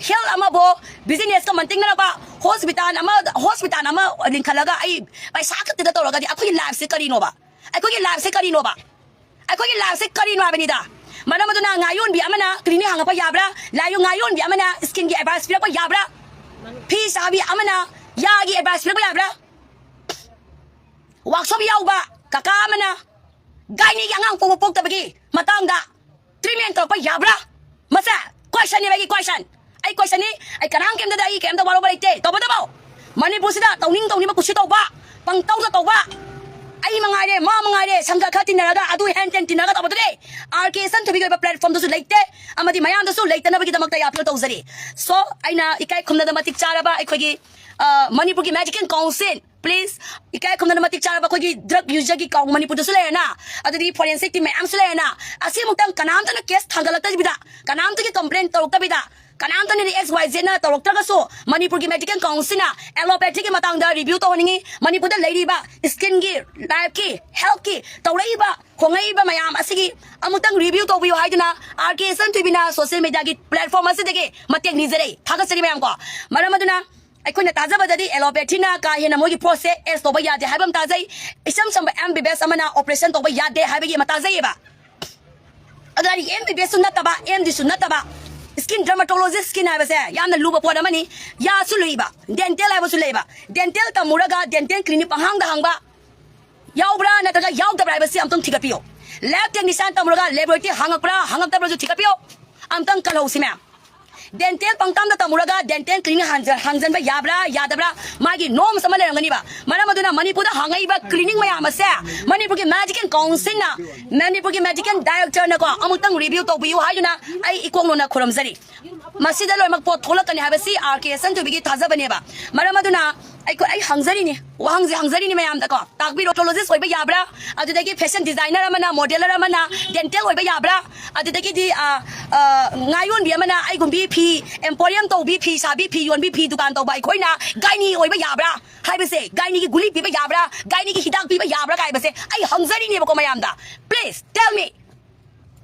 ꯍꯦꯜꯊ ꯑꯃꯕꯨ ꯕꯤꯖꯤꯅꯦꯁꯀ ꯃꯟꯇꯤꯡꯅꯔꯛꯄ, ꯍꯣꯁꯄꯤꯇꯥꯜ ꯑꯃ, ꯍꯣꯁꯄꯤꯇꯥꯜ ꯑꯃ ꯂꯤꯡꯈꯠꯂꯒ ꯑꯩ ꯄꯩꯁꯥ ꯈꯛꯇꯗ ꯇꯧꯔꯒꯗꯤ ꯑꯩꯈꯣꯏꯒꯤ ꯂꯥꯏꯐꯁꯦ ꯀꯔꯤꯅꯣꯕ? ꯑꯩꯈꯣꯏꯒꯤ ꯂꯥꯏꯐꯁꯦ ꯀꯔꯤꯅꯣꯕ? ꯑꯩꯈꯣꯏꯒꯤ ꯂꯥꯏꯐꯁꯦ ꯀꯔꯤꯅꯣ ꯍꯥꯏꯕꯅꯤꯗ? ꯃꯔꯝ ꯑꯗꯨꯅ ꯉꯥꯌꯣꯟꯕꯤ ꯑꯃꯅ ꯀ꯭ꯂꯤꯅꯤꯛ ꯍꯥꯡꯉꯛꯄ ꯌꯥꯕ꯭ꯔꯥ? ꯂꯥꯏꯌꯣ ꯉꯥꯌꯣꯟꯕꯤ ꯑꯃꯅ ꯁ꯭ꯀꯤꯟꯒꯤ ꯑꯦꯗꯚꯥꯏꯁ ꯄꯤꯔꯛꯄ ꯌꯥꯕ꯭ꯔꯥ? ꯐꯤ ꯁꯥꯕꯤ ꯑꯃꯅ ꯌꯥꯒꯤ ꯑꯦꯗꯚꯥꯏꯁ ꯄꯤꯔꯛꯄ ꯌꯥꯕ꯭ꯔꯥ? ꯋꯥꯛꯁꯣꯞ ꯌꯥꯎꯕ ꯀꯀꯥ ꯑꯃꯅ ꯒꯥꯏꯅꯤꯒꯤ ꯑꯉꯥꯡ ꯄꯣꯛꯄ ꯄꯣꯛꯇꯕꯒꯤ ꯃꯇꯥꯡꯗ ꯇ꯭ꯔꯤꯠꯃꯦꯟ ꯇꯧꯔꯛꯄ ꯌꯥꯕ꯭ꯔꯥ? ꯃꯁꯦ ꯀꯣꯏꯁꯟꯅꯦꯕ ꯑꯩꯒꯤ ꯀꯣꯏꯁꯟ꯫ ꯑꯩ ꯀꯣꯏꯁꯟꯅꯤ꯫ ꯑꯩ ꯀꯅꯥꯝ ꯀꯩꯝꯇꯗ ꯑꯩ ꯀꯩꯝꯇ ꯋꯥꯔꯧꯕ ꯂꯩꯇꯦ꯫ ꯇꯧꯕꯇꯕꯨ ꯃꯅꯤꯄꯨꯔꯁꯤꯗ ꯇꯧꯅꯤꯡ ꯇꯧꯅꯤꯡꯕ ꯀꯨꯁꯤ ꯇꯧꯕ, ꯄꯪꯇꯧꯗ ꯇꯧꯕ, ꯑꯩ ꯃꯉꯥꯏꯔꯦ, ꯃꯥ ꯃꯉꯥꯏꯔꯦ, ꯁꯪꯒ ꯈꯔ ꯇꯤꯟꯅꯔꯒ ꯑꯗꯨ ꯍꯦꯟ ꯇꯦꯟ ꯇꯤꯟꯅꯔꯒ ꯇꯧꯕꯗꯨꯗꯤ ꯑꯥꯔ ꯀꯦ ꯁꯟꯊꯣꯏꯕꯤꯒꯤ ꯑꯣꯏꯕ ꯄ꯭ꯂꯦꯠꯐꯣꯝꯗꯁꯨ ꯂꯩꯇꯦ, ꯑꯃꯗꯤ ꯃꯌꯥꯝꯗꯁꯨ ꯂꯩꯇꯅꯕꯒꯤꯗꯃꯛꯇ ꯑꯩ ꯑꯄꯤꯜ ꯇꯧꯖꯔꯤ꯫ ꯁꯣ, ꯑꯩꯅ ꯏꯀꯥꯏ ꯈꯨꯝꯅꯗ ꯃꯇꯤꯛ ꯆꯥꯔꯕ ꯑꯩꯈꯣꯏꯒꯤ, ꯑ, ꯃꯅꯤꯄꯨꯔꯒꯤ ꯃꯦꯗꯤꯀꯦꯜ ꯀꯥꯎꯟꯁꯤꯜ, ꯄ꯭ꯂꯤꯖ, ꯏꯀꯥꯏ ꯈꯨꯝꯅꯗ ꯃꯇꯤꯛ ꯆꯥꯔꯕ ꯑꯩꯈꯣꯏꯒꯤ ꯗ꯭ꯔꯒ ꯌꯨꯖꯔꯒꯤ ꯀꯥꯎꯟ ꯃꯅꯤꯄꯨꯔꯗꯁꯨ ꯂꯩꯔꯦꯅ, ꯑꯗꯨꯗꯒꯤ ꯐꯣꯔꯦꯟꯁꯤꯛ ꯇꯤꯝ ꯃꯌꯥꯝꯁꯨ ꯂꯩꯔꯦꯅ, ꯑꯁꯤꯃꯨꯛꯇꯪ ꯀꯅꯥꯝꯇꯅ ꯀꯦꯁ ꯊꯥꯡꯒꯠꯂꯛꯇꯕꯤꯗ, ꯀꯅꯥꯝꯇꯒꯤ ꯀꯝꯄ꯭ꯂꯦꯟ ꯇꯧꯔꯛꯇꯕꯤꯗ, ꯀꯅꯥꯝꯇꯅ ꯑꯦꯛꯁ ꯋꯥꯏ ꯖꯦꯠꯅ ꯇꯧꯔꯛꯇ꯭ꯔꯒꯁꯨ ꯃꯅꯤꯄꯨꯔꯒꯤ ꯃꯦꯗꯤꯀꯦꯜ ꯀꯥꯎꯟꯁꯤꯜꯅ ꯑꯦꯂꯣꯄꯦꯊꯤꯒꯤ ꯃꯇꯥꯡꯗ ꯔꯤꯚ꯭ꯌꯨ ꯇꯧꯍꯟꯅꯤꯡꯉꯤ꯫ ꯃꯅꯤꯄꯨꯔꯗ ꯂꯩꯔꯤꯕ ꯁ꯭ꯀꯤꯟꯒꯤ, ꯂꯥꯏꯐꯀꯤ, ꯍꯦꯜꯊꯀꯤ ꯇꯧꯔꯛꯏꯕ, ꯍꯣꯡꯂꯛꯏꯕ ꯃꯌꯥꯝ ꯑꯁꯤꯒꯤ ꯑꯃꯨꯛꯇꯪ ꯔꯤꯚ꯭ꯌꯨ ꯇꯧꯕꯤꯌꯨ ꯍꯥꯏꯗꯨꯅ ꯑꯥꯔ ꯀꯦ ꯁꯟꯊꯣꯏꯕꯤꯅ ꯁꯣꯁꯤꯌꯦꯜ ꯃꯦꯗꯤꯌꯥꯒꯤ ꯄ꯭ꯂꯦꯠꯐꯣꯔꯝ ꯑꯁꯤꯗꯒꯤ ꯃꯇꯦꯡ ꯅꯤꯖꯔꯤ꯫ ꯊꯥꯒꯠꯆꯔꯤ ꯃꯌꯥꯝ ꯀꯣ꯫ ꯃꯔꯝ ꯑꯗꯨꯅ ꯑꯩꯈꯣꯏꯅ ꯇꯥꯖꯕꯗꯗꯤ ꯑꯦꯂꯣꯄꯦꯊꯤꯅ ꯀꯥ ꯍꯦꯟꯅ ꯃꯣꯏꯒꯤ ꯄꯣꯠꯁꯦ ꯑꯦꯁ ꯇꯧꯕ ꯌꯥꯗꯦ ꯍꯥꯏꯕ ꯑꯃ ꯇꯥꯖꯩ꯫ ꯏꯆꯝ ꯆꯝꯕ ꯑꯦꯝ ꯕꯤ ꯕꯤ ꯑꯦꯁ ꯑꯃꯅ ꯑꯣꯄꯔꯦꯁꯟ ꯇꯧꯕ ꯌꯥꯗꯦ ꯍꯥꯏꯕꯒꯤ ꯑꯃ ꯇꯥꯖꯩꯌꯦꯕ꯫ ꯑꯗꯨ ꯑꯦꯝ ꯕꯤ ꯕꯤ ꯑꯦꯁꯁꯨ ꯅꯠꯇꯕ, ꯑꯦꯝ ꯗꯤꯁꯨ ꯅꯠꯇꯕ, ꯁ꯭ꯀꯤꯟ ꯗꯔꯃꯥꯇꯣꯂꯣꯖꯤꯁ, ꯁ꯭ꯀꯤꯟ ꯍꯥꯏꯕꯁꯦ ꯌꯥꯝꯅ ꯂꯨꯕ ꯄꯣꯠ ꯑꯃꯅꯤ꯫ ꯌꯥꯁꯨ ꯂꯨꯏꯕ, ꯗꯦꯟꯇꯦꯜ ꯍꯥꯏꯕꯁꯨ ꯂꯩꯕ꯫ ꯗꯦꯟꯇꯦꯜ ꯇꯝꯃꯨꯔꯒ ꯗꯦꯟꯇꯦꯜ ꯀ꯭ꯂꯤꯅꯤꯛ ꯄꯪꯍꯥꯡꯗ ꯍꯥꯡꯕ ꯌꯥꯎꯕ꯭ꯔꯥ ꯅꯠꯇ꯭ꯔꯒ ꯌꯥꯎꯗꯕ꯭ꯔꯥ ꯍꯥꯏꯕꯁꯤ ꯑꯝꯇꯪ ꯊꯤꯒꯠꯄꯤꯌꯨ꯫ ꯂꯦꯕ ꯇꯦꯛꯅꯤꯁꯤꯌꯥꯟ ꯇꯝꯃꯨꯔꯒ ꯂꯦꯕꯣꯔꯦꯇꯔꯤ ꯍꯥꯡꯉꯛꯄ꯭ꯔꯥ ꯍꯥꯡꯉꯛꯇꯕ꯭ꯔꯥꯁꯨ ꯊꯤꯒꯠꯄꯤꯌꯨ꯫ ꯑꯝꯇꯪ ꯈꯜꯍꯧꯁꯤ ꯃꯌꯥꯝ꯫ ꯗꯦꯟꯇꯦꯜ ꯄꯪꯇꯝꯗ ꯇꯝꯃꯨꯔꯒ ꯗꯦꯟꯇꯦꯜ ꯀ꯭ꯂꯤꯅꯤꯛ ꯍꯥꯡꯖ-, ꯍꯥꯡꯖꯟꯕ ꯌꯥꯕ꯭ꯔꯥ ꯌꯥꯗꯕ꯭ꯔꯥ, ꯃꯥꯒꯤ ꯅꯣꯔꯝꯁ ꯑꯃ ꯂꯩꯔꯝꯒꯅꯤꯕ꯫ ꯃꯔꯝ ꯑꯗꯨꯅ ꯃꯅꯤꯄꯨꯔꯗ ꯍꯥꯡꯉꯛꯏꯕ ꯀ꯭ꯂꯤꯅꯤꯛ ꯃꯌꯥꯝ ꯑꯁꯦ ꯃꯅꯤꯄꯨꯔꯒꯤ ꯃꯦꯗꯤꯀꯦꯜ ꯀꯥꯎꯟꯁꯤꯜꯅ, ꯃꯅꯤꯄꯨꯔꯒꯤ ꯃꯦꯗꯤꯀꯦꯜ ꯗꯥꯏꯔꯦꯛꯇꯔꯅꯀꯣ ꯑꯃꯨꯛꯇꯪ ꯔꯤꯚ꯭ꯌꯨ ꯇꯧꯕꯤꯌꯨ ꯍꯥꯏꯗꯨꯅ ꯑꯩ ꯏꯀꯣꯛ ꯅꯣꯟꯅ ꯈꯨꯔꯨꯝꯖꯔꯤ꯫ ꯃꯁꯤꯗ ꯂꯣꯏꯅꯃꯛ ꯄꯣꯠ ꯊꯣꯛꯂꯛꯀꯅꯤ ꯍꯥꯏꯕꯁꯤ ꯑꯥꯔ ꯀꯦ ꯁꯟꯊꯣꯏꯕꯤꯒꯤ ꯊꯥꯖꯕꯅꯦꯕ꯫ ꯃꯔꯝ ꯑꯗꯨꯅ ꯑꯩꯈꯣꯏ, ꯑꯩ ꯍꯪꯖꯔꯤꯅꯤ, ꯋꯥꯍꯪꯁꯦ ꯍꯪꯖꯔꯤꯅꯤ ꯃꯌꯥꯝꯗꯀꯣ, ꯇꯥꯛꯄꯤꯔꯣ꯫ Astrologist ꯑꯣꯏꯕ ꯌꯥꯕ꯭ꯔꯥ? ꯑꯗꯨꯗꯒꯤ fashion designer ꯑꯃꯅ, model ꯑꯃꯅ dental ꯑꯣꯏꯕ ꯌꯥꯕ꯭ꯔꯥ? ꯑꯗꯨꯗꯒꯤꯗꯤ, ꯑ, ꯑ, ꯉꯥ ꯌꯣꯟꯕꯤ ꯑꯃꯅ ꯑꯩꯒꯨꯝꯕꯤ ꯐꯤ emporium ꯇꯧꯕꯤ, ꯐꯤ ꯁꯥꯕꯤ, ꯐꯤ ꯌꯣꯟꯕꯤ, ꯐꯤ ꯗꯨꯀꯥꯟ ꯇꯧꯕ ꯑꯩꯈꯣꯏꯅ gynae ꯑꯣꯏꯕ ꯌꯥꯕ꯭ꯔꯥ ꯍꯥꯏꯕꯁꯦ, gynaeꯒꯤ ꯒꯨꯂꯤ ꯄꯤꯕ ꯌꯥꯕ꯭ꯔꯥ, gynaeꯒꯤ ꯍꯤꯗꯥꯛ ꯄꯤꯕ ꯌꯥꯕ꯭ꯔꯥ ꯀꯥꯏꯕꯁꯦ ꯑꯩ ꯍꯪꯖꯔꯤꯅꯦꯕꯀꯣ ꯃꯌꯥꯝꯗ꯫ Please tell me,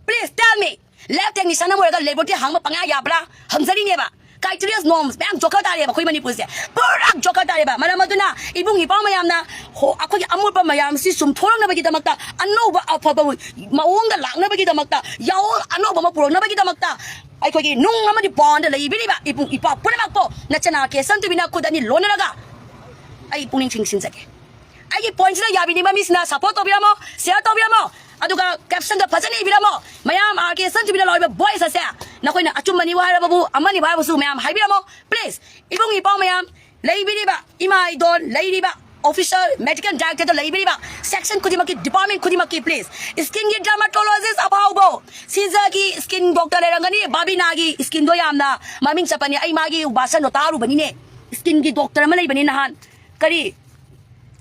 please tell me, lab technician ꯑꯃ ꯑꯣꯏꯔꯒ laboratory ꯍꯥꯡꯕ ꯄꯪꯌꯥ ꯌꯥꯕ꯭ꯔꯥ ꯍꯪꯖꯔꯤꯅꯦꯕ꯫ Criteria norms ꯃꯌꯥꯝ ꯖꯣꯀꯔ ꯇꯥꯔꯦꯕ ꯑꯩꯈꯣꯏ ꯃꯅꯤꯄꯨꯔꯁꯦ, ꯄꯨꯔꯥ ꯖꯣꯀꯔ ꯇꯥꯔꯦꯕ꯫ ꯃꯔꯝ ꯑꯗꯨꯅ ꯏꯕꯨꯡ ꯏꯄ꯭ꯋꯥ ꯃꯌꯥꯝꯅ ꯍꯣ-, ꯑꯩꯈꯣꯏꯒꯤ ꯑꯃꯣꯠꯄ ꯃꯌꯥꯝꯁꯤ ꯆꯨꯝꯊꯣꯔꯛꯅꯕꯒꯤꯗꯃꯛꯇ, ꯑꯅꯧꯕ ꯑꯐꯕ ꯃꯑꯣꯡꯗ ꯂꯥꯛꯅꯕꯒꯤꯗꯃꯛꯇ, ꯌꯥꯑꯣꯜ ꯑꯅꯧꯕ ꯑꯃ ꯄꯨꯔꯛꯅꯕꯒꯤꯗꯃꯛꯇ ꯑꯩꯈꯣꯏꯒꯤ ꯅꯨꯡ ꯑꯃꯗꯤ ꯕꯣꯟꯗ ꯂꯩꯕꯤꯔꯤꯕ ꯏꯕꯨꯡ ꯏꯄ꯭ꯋꯥ ꯄꯨꯝꯅꯃꯛꯄꯨ ꯅꯆꯅ ꯀꯦꯁꯟ ꯇꯨꯕꯤꯅ ꯈꯨꯠ ꯑꯅꯤ ꯂꯣꯟꯅꯔꯒ ꯑꯩ ꯄꯨꯛꯅꯤꯡ ꯆꯤꯡꯁꯤꯟꯖꯒꯦ꯫ ꯑꯩꯒꯤ pointꯁꯤꯗ ꯌꯥꯕꯤꯅꯤꯡꯕ ꯃꯤꯁꯤꯅ support ꯇꯧꯕꯤꯔꯝꯃꯣ, share ꯇꯧꯕꯤꯔꯝꯃꯣ, ꯑꯗꯨꯒ captionꯗ ꯐꯖꯅ ꯏꯕꯤꯔꯝꯃꯣ꯫ ꯃꯌꯥꯝ ꯑꯥꯔ ꯀꯦ ꯁꯟꯇꯨꯕꯤꯅ ꯂꯧꯔꯤꯕ voice ꯑꯁꯦ ꯅꯈꯣꯏꯅ ꯑꯆꯨꯝꯕꯅꯤꯕꯨ ꯍꯥꯏꯔꯕꯕꯨ, ꯑꯃꯅꯤꯕꯨ ꯍꯥꯏꯔꯕꯁꯨ ꯃꯌꯥꯝ ꯍꯥꯏꯕꯤꯔꯝꯃꯣ꯫ Please, ꯏꯕꯨꯡ ꯏꯄ꯭ꯋꯥ ꯃꯌꯥꯝ, ꯂꯩꯕꯤꯔꯤꯕ ꯏꯃꯥ ꯏꯗꯣꯟ, ꯂꯩꯔꯤꯕ officer, medical directorꯗ ꯂꯩꯕꯤꯔꯤꯕ section ꯈꯨꯗꯤꯡꯃꯛꯀꯤ, department ꯈꯨꯗꯤꯡꯃꯛꯀꯤ, please, skinꯒꯤ dermatologist ꯑꯐꯥꯎꯕ, ꯁꯤꯖꯒꯤ skin doctor ꯂꯩꯔꯝꯒꯅꯤ, ꯕꯥꯕꯤꯅꯥꯒꯤ skinꯗꯣ ꯌꯥꯝꯅ ꯃꯃꯤꯡ ꯆꯠꯄꯅꯤ꯫ ꯑꯩ ꯃꯥꯒꯤ ꯕꯥꯁꯟꯗꯣ ꯇꯥꯔꯨꯕꯅꯤꯅꯦ, skinꯒꯤ doctor ꯑꯃ ꯂꯩꯕꯅꯤ ꯅꯍꯥꯟ꯫ ꯀꯔꯤ,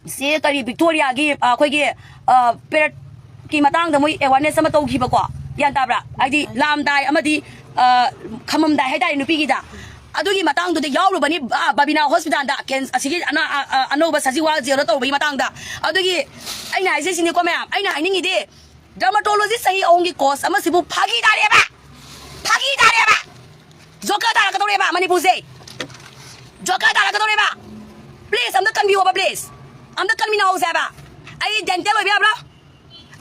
ꯁꯤ ꯀꯔꯤ, ꯚꯤꯛꯇꯣꯔꯤꯌꯥꯒꯤ, ꯑ, ꯑꯩꯈꯣꯏꯒꯤ, ꯑ, periodꯀꯤ ꯃꯇꯥꯡꯗ ꯃꯣꯏ awareness ꯑꯃ ꯇꯧꯈꯤꯕꯀꯣ, ꯒ꯭ꯌꯥꯟ ꯇꯥꯕ꯭ꯔꯥ? ꯍꯥꯏꯗꯤ ꯂꯥꯝꯗꯥꯏ ꯑꯃꯗꯤ, ꯑ, ꯈꯝꯃꯝꯗꯥꯏ ꯍꯥꯏꯇꯥꯔꯦ ꯅꯨꯄꯤꯒꯤꯗ, ꯑꯗꯨꯒꯤ ꯃꯇꯥꯡꯗꯨꯗ ꯌꯥꯎꯔꯨꯕꯅꯤ, ꯑ, ꯕꯕꯤꯅꯥ hospitalꯗ꯫ Can-, ꯑꯁꯤꯒꯤ ꯑꯅ-, ꯑ-, ꯑ-, ꯑꯅꯧꯕ ꯁꯖꯤꯋꯥ ꯖꯦꯜꯗ ꯇꯧꯕꯒꯤ ꯃꯇꯥꯡꯗ꯫ ꯑꯗꯨꯒꯤ ꯑꯩꯅ ꯍꯥꯏꯖꯩꯁꯤꯅꯤꯀꯣ ꯃꯌꯥꯝ, ꯑꯩꯅ ꯍꯥꯏꯅꯤꯡꯉꯤꯗꯤ, dermatology ꯆꯍꯤ ꯑꯍꯨꯝꯒꯤ course ꯑꯃꯁꯤꯕꯨ ꯐꯥꯒꯤ ꯇꯥꯔꯦꯕ, ꯐꯥꯒꯤ ꯇꯥꯔꯦꯕ, ꯖꯣꯀꯔ ꯇꯥꯔꯛꯀꯗꯧꯔꯦꯕ ꯃꯅꯤꯄꯨꯔꯁꯦ, ꯖꯣꯀꯔ ꯇꯥꯔꯛꯀꯗꯧꯔꯦꯕ꯫ Please, ꯑꯝꯇ ꯀꯟꯕꯤꯌꯣꯕ, please, ꯑꯝꯇ ꯀꯟꯃꯤꯟꯅꯍꯧꯁꯦ ꯍꯥꯏꯕ꯫ ꯑꯩ dental ꯑꯣꯏꯕ ꯌꯥꯕ꯭ꯔꯥ?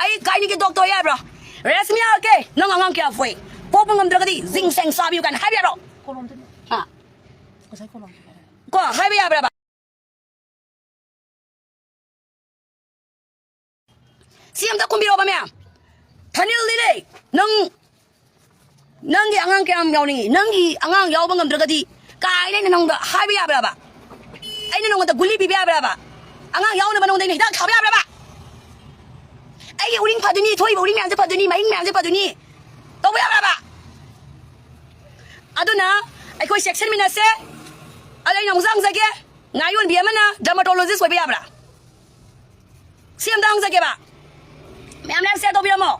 ꯑꯩ gynaeꯒꯤ doctor ꯑꯣꯏ ꯌꯥꯕ꯭ꯔꯣ? ꯔꯦꯁꯃꯤ ꯑꯥꯔ ꯀꯦ, ꯅꯪ ꯑꯉꯥꯡ ꯀꯌꯥ ꯄꯣꯛꯏ? ꯄꯣꯛꯄ ꯉꯝꯗ꯭ꯔꯒꯗꯤ ꯖꯤꯡ ꯁꯦꯡ ꯆꯥꯕꯤꯌꯨ ꯀꯥꯏꯅ ꯍꯥꯏꯕ ꯌꯥꯕ꯭ꯔꯣ? ꯀꯣꯂꯣꯝꯗꯨꯅꯤ꯫ ꯍꯥ? ꯉꯁꯥꯏ ꯀꯣꯂꯣꯝꯗꯨꯅꯤ꯫ ꯀꯣ, ꯍꯥꯏꯕ ꯌꯥꯕ꯭ꯔꯕ? ꯁꯤ ꯑꯝꯇ ꯈꯨꯝꯕꯤꯔꯣꯕ ꯃꯌꯥꯝ꯫ ꯊꯥꯅꯤꯜ ꯂꯤꯂꯩ, ꯅꯪ ꯅꯪꯒꯤ ꯑꯉꯥꯡ ꯀꯌꯥꯝ ꯌꯥꯎꯅꯤꯡꯉꯤ? ꯅꯪꯒꯤ ꯑꯉꯥꯡ ꯌꯥꯎꯕ ꯉꯝꯗ꯭ꯔꯒꯗꯤ ꯀꯥꯏꯅ ꯑꯩꯅ ꯅꯉꯣꯟꯗ ꯍꯥꯏꯕ ꯌꯥꯕ꯭ꯔꯕ? ꯑꯩꯅ ꯅꯉꯣꯟꯗ ꯒꯨꯂꯤ ꯄꯤꯕ ꯌꯥꯕ꯭ꯔꯕ? ꯑꯉꯥꯡ ꯌꯥꯎꯅꯕ ꯅꯉꯣꯟꯗ ꯑꯩꯅ ꯍꯤꯗꯥꯛ ꯊꯥꯕ ꯌꯥꯕ꯭ꯔꯕ? ꯑꯩꯒꯤ ꯎꯔꯤꯡ ꯐꯗꯣꯏꯅꯤ, ꯊꯣꯛꯏꯕ ꯎꯔꯤꯡ ꯃꯌꯥꯝꯁꯦ ꯐꯗꯣꯏꯅꯤ, ꯃꯍꯤꯡ ꯃꯌꯥꯝꯁꯦ ꯐꯗꯣꯏꯅꯤ, ꯇꯧꯕ ꯌꯥꯕ꯭ꯔꯕ? ꯑꯗꯨꯅ ꯑꯩꯈꯣꯏ ꯆꯦꯛꯁꯤꯟꯃꯤꯟꯅꯁꯦ꯫ ꯑꯗ ꯑꯩꯅ ꯑꯃꯨꯛ ꯍꯪꯖꯒꯦ, ꯉꯥ ꯌꯣꯟꯕꯤ ꯑꯃꯅ ꯗꯔꯃꯥꯇꯣꯂꯣꯖꯤꯁ ꯑꯣꯏꯕ ꯌꯥꯕ꯭ꯔꯥ? ꯁꯤ ꯑꯝꯇ ꯍꯪꯖꯒꯦꯕ꯫ ꯃꯌꯥꯝ ꯂꯥꯏꯐ ꯁꯤꯌꯔ ꯇꯧꯕꯤꯔꯝꯃꯣ꯫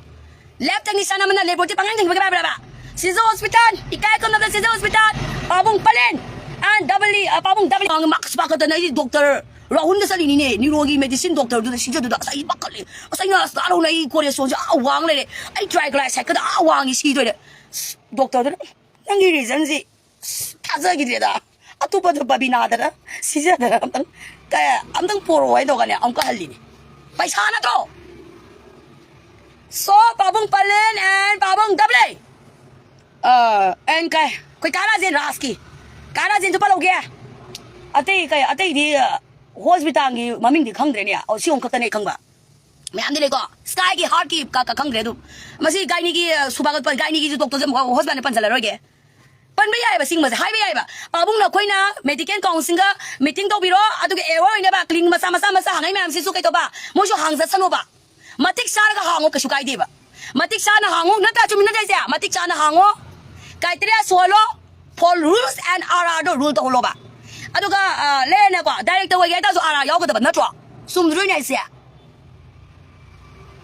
ꯂꯦꯕ ꯇꯦꯛꯅꯤꯁꯤꯌꯥꯟ ꯑꯃꯅ ꯂꯦꯕꯣꯔꯦꯇꯔꯤ ꯄꯪꯌꯦꯡ ꯌꯦꯡꯕꯤꯕ ꯌꯥꯕ꯭ꯔꯕ? ꯁꯤꯖ ꯍꯣꯁꯄꯤꯇꯥꯜ, ꯏꯀꯥꯏ ꯈꯨꯝꯅꯕ ꯁꯤꯖ ꯍꯣꯁꯄꯤꯇꯥꯜ, ꯄꯥꯕꯨꯡ ꯄꯂꯦꯟ, ꯑꯦꯟ ꯗꯕꯜ ꯏ, ꯑ, ꯄꯥꯕꯨꯡ ꯗꯕꯜ ꯏ꯫ ꯃꯥꯛꯁ ꯄꯥꯈꯠꯇꯅ ꯑꯩꯗꯤ ꯗꯣꯛꯇꯔ ꯔꯥꯍꯨꯜꯗ ꯆꯠꯂꯤꯅꯤꯅꯦ, ꯅ꯭ꯌꯨꯔꯣꯒꯤ ꯃꯦꯗꯤꯁꯤꯟ ꯗꯣꯛꯇꯔꯗꯨꯗ, ꯁꯤꯖꯗꯨꯗ꯫ ꯑꯁ, ꯑꯩ ꯄꯥꯈꯠꯂꯦ꯫ ꯑꯁ, ꯑꯩꯅ ꯑꯁ ꯇꯥꯔꯧꯅ ꯑꯩ ꯀꯣꯂꯦꯁꯇ꯭ꯔꯣꯜꯁꯦ ꯑꯥ ꯋꯥꯡ ꯂꯩꯔꯦ, ꯑꯩ ꯇ꯭ꯔꯥꯏꯒ꯭ꯂꯥꯏꯁꯥꯏꯠꯀꯗ ꯑꯥ ꯋꯥꯡꯉꯤ, ꯁꯤꯗꯣꯏꯔꯦ꯫ ꯑꯁ, ꯗꯣꯛꯇꯔꯗꯨꯅ, "ꯅꯪꯒꯤ ꯔꯤꯖꯟꯁꯤ ꯊꯥꯖꯈꯤꯗ꯭ꯔꯦꯗ꯫ ꯑꯇꯣꯞꯄꯗꯣ ꯕꯕꯤꯅꯥꯗꯔ ꯁꯤꯖꯗꯔ ꯑꯝꯇꯪ, ꯀ-, ꯑꯝꯇꯪ ꯄꯣꯔꯛꯑꯣ" ꯍꯥꯏꯅ ꯇꯧꯒꯅꯦ ꯑꯃꯨꯛꯀ ꯍꯜꯂꯤꯅꯦ꯫ ꯄꯩꯁꯥ ꯅꯠꯇ꯭ꯔꯣ? So, ꯄꯥꯕꯨꯡ ꯄꯂꯦꯟ and ꯄꯥꯕꯨꯡ ꯗꯕꯂꯦ꯫ ꯑ, and ꯀꯩ, ꯑꯩꯈꯣꯏ ꯀꯥ ꯔꯥꯖꯦꯟ ꯔꯥꯖꯀꯤ꯫ ꯀꯥ ꯔꯥꯖꯦꯟꯁꯨ ꯄꯜꯍꯧꯒꯦ꯫ ꯑꯇꯩ ꯀꯩ, ꯑꯇꯩꯗꯤ, ꯑ, ꯍꯣꯁꯄꯤꯇꯥꯜꯒꯤ ꯃꯃꯤꯡꯗꯤ ꯈꯪꯗ꯭ꯔꯦꯅꯦ꯫ ꯑꯣ, ꯁꯤ ꯑꯃꯈꯛꯇꯅꯦ ꯑꯩ ꯈꯪꯕ꯫ ꯃꯌꯥꯝꯗꯤ ꯂꯩꯀꯣ꯫ ꯁ꯭ꯀꯥꯏꯒꯤ ꯍꯥꯔꯠꯀꯤ ꯀ-, ꯀ-, ꯈꯪꯗ꯭ꯔꯦ ꯑꯗꯨ꯫ ꯃꯁꯤ ꯒꯥꯏꯅꯤꯒꯤ, ꯑ, ꯁꯨꯕꯥꯒꯠꯄ, ꯒꯥꯏꯅꯤꯒꯤꯁꯨ ꯗꯣꯛꯇꯔꯁꯦ ꯑꯃꯨꯛ ꯍꯣꯁꯄꯤꯇꯥꯜꯗ ꯄꯟꯁꯤꯜꯂꯔꯣꯏꯒꯦ꯫ ꯄꯟꯕ ꯌꯥꯏꯑꯕ ꯁꯤꯒꯨꯝꯕꯁꯦ, ꯍꯥꯏꯕ ꯌꯥꯏꯑꯕ꯫ ꯄꯥꯕꯨꯡꯅ ꯑꯩꯈꯣꯏꯅ ꯃꯦꯗꯤꯀꯦꯜ ꯀꯥꯎꯟꯁꯤꯜꯒ ꯃꯤꯇꯤꯡ ꯇꯧꯕꯤꯔꯣ, ꯑꯗꯨꯒ ꯑꯦꯋꯥꯔ ꯑꯣꯏꯅꯕ ꯀ꯭ꯂꯤꯅꯤꯛ ꯃꯆꯥ, ꯃꯆꯥ, ꯃꯆꯥ ꯍꯥꯡꯉꯛꯏ ꯃꯌꯥꯝꯁꯤꯁꯨ ꯀꯩꯗꯧꯕ? ꯃꯣꯏꯁꯨ ꯍꯥꯡꯖꯁꯅꯣꯕ꯫ ꯃꯇꯤꯛ ꯆꯥꯔꯒ ꯍꯥꯡꯉꯣ, ꯀꯩꯁꯨ ꯀꯥꯏꯗꯦꯕ꯫ ꯃꯇꯤꯛ ꯆꯥꯅ ꯍꯥꯡꯉꯣ, ꯅꯠꯇ꯭ꯔꯥ? ꯆꯨꯝꯃꯤ ꯅꯠꯇ꯭ꯔꯥ ꯏꯆꯦ? ꯃꯇꯤꯛ ꯆꯥꯅ ꯍꯥꯡꯉꯣ꯫ ꯀ꯭ꯔꯥꯏꯇꯦꯔꯤꯌꯥ ꯁꯨꯍꯜꯂꯣ꯫ ꯐꯣꯜ ꯔꯨꯜꯁ ꯑꯦꯟ ꯑꯥꯔ ꯑꯥꯔꯗꯣ ꯔꯨꯜ ꯇꯧꯍꯜꯂꯣꯕ꯫ ꯑꯗꯨꯒ, ꯑ, ꯂꯩꯔꯦꯅꯀꯣ, ꯗꯥꯏꯔꯦꯛꯇꯔ ꯑꯣꯏꯒꯦ ꯍꯥꯏ ꯇꯥꯔꯁꯨ ꯑꯥꯔ ꯑꯥꯔ ꯌꯥꯎꯒꯗꯕ ꯅꯠꯇ꯭ꯔꯣ? ꯆꯨꯝꯗ꯭ꯔꯣꯏꯅꯦ ꯑꯩꯁꯦ?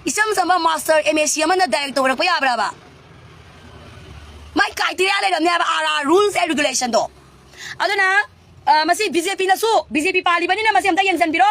ꯏꯆꯝ ꯆꯝꯕ ꯃꯥꯁꯇꯔ ꯑꯦꯝ ꯑꯦꯁ ꯁꯤ ꯑꯃꯅ ꯗꯥꯏꯔꯦꯛꯇꯔ ꯑꯣꯏꯔꯛꯄ ꯌꯥꯕ꯭ꯔꯕ? ꯃꯥꯏ ꯀ꯭ꯔꯥꯏꯇꯦꯔꯤꯌꯥ ꯂꯩꯔꯝꯅꯦ ꯍꯥꯏꯕ, ꯑꯥꯔ ꯑꯥꯔ ꯔꯨꯜꯁ ꯑꯦꯟ ꯔꯤꯒꯨꯂꯦꯁꯟꯗꯣ꯫ ꯑꯗꯨꯅ, ꯑ, ꯃꯁꯤ ꯕꯤ ꯖꯦ ꯄꯤꯅꯁꯨ, ꯕꯤ ꯖꯦ ꯄꯤ ꯄꯥꯜꯂꯤꯕꯅꯤꯅ ꯃꯁꯤ ꯑꯝꯇ ꯌꯦꯡꯁꯤꯟꯕꯤꯔꯣ꯫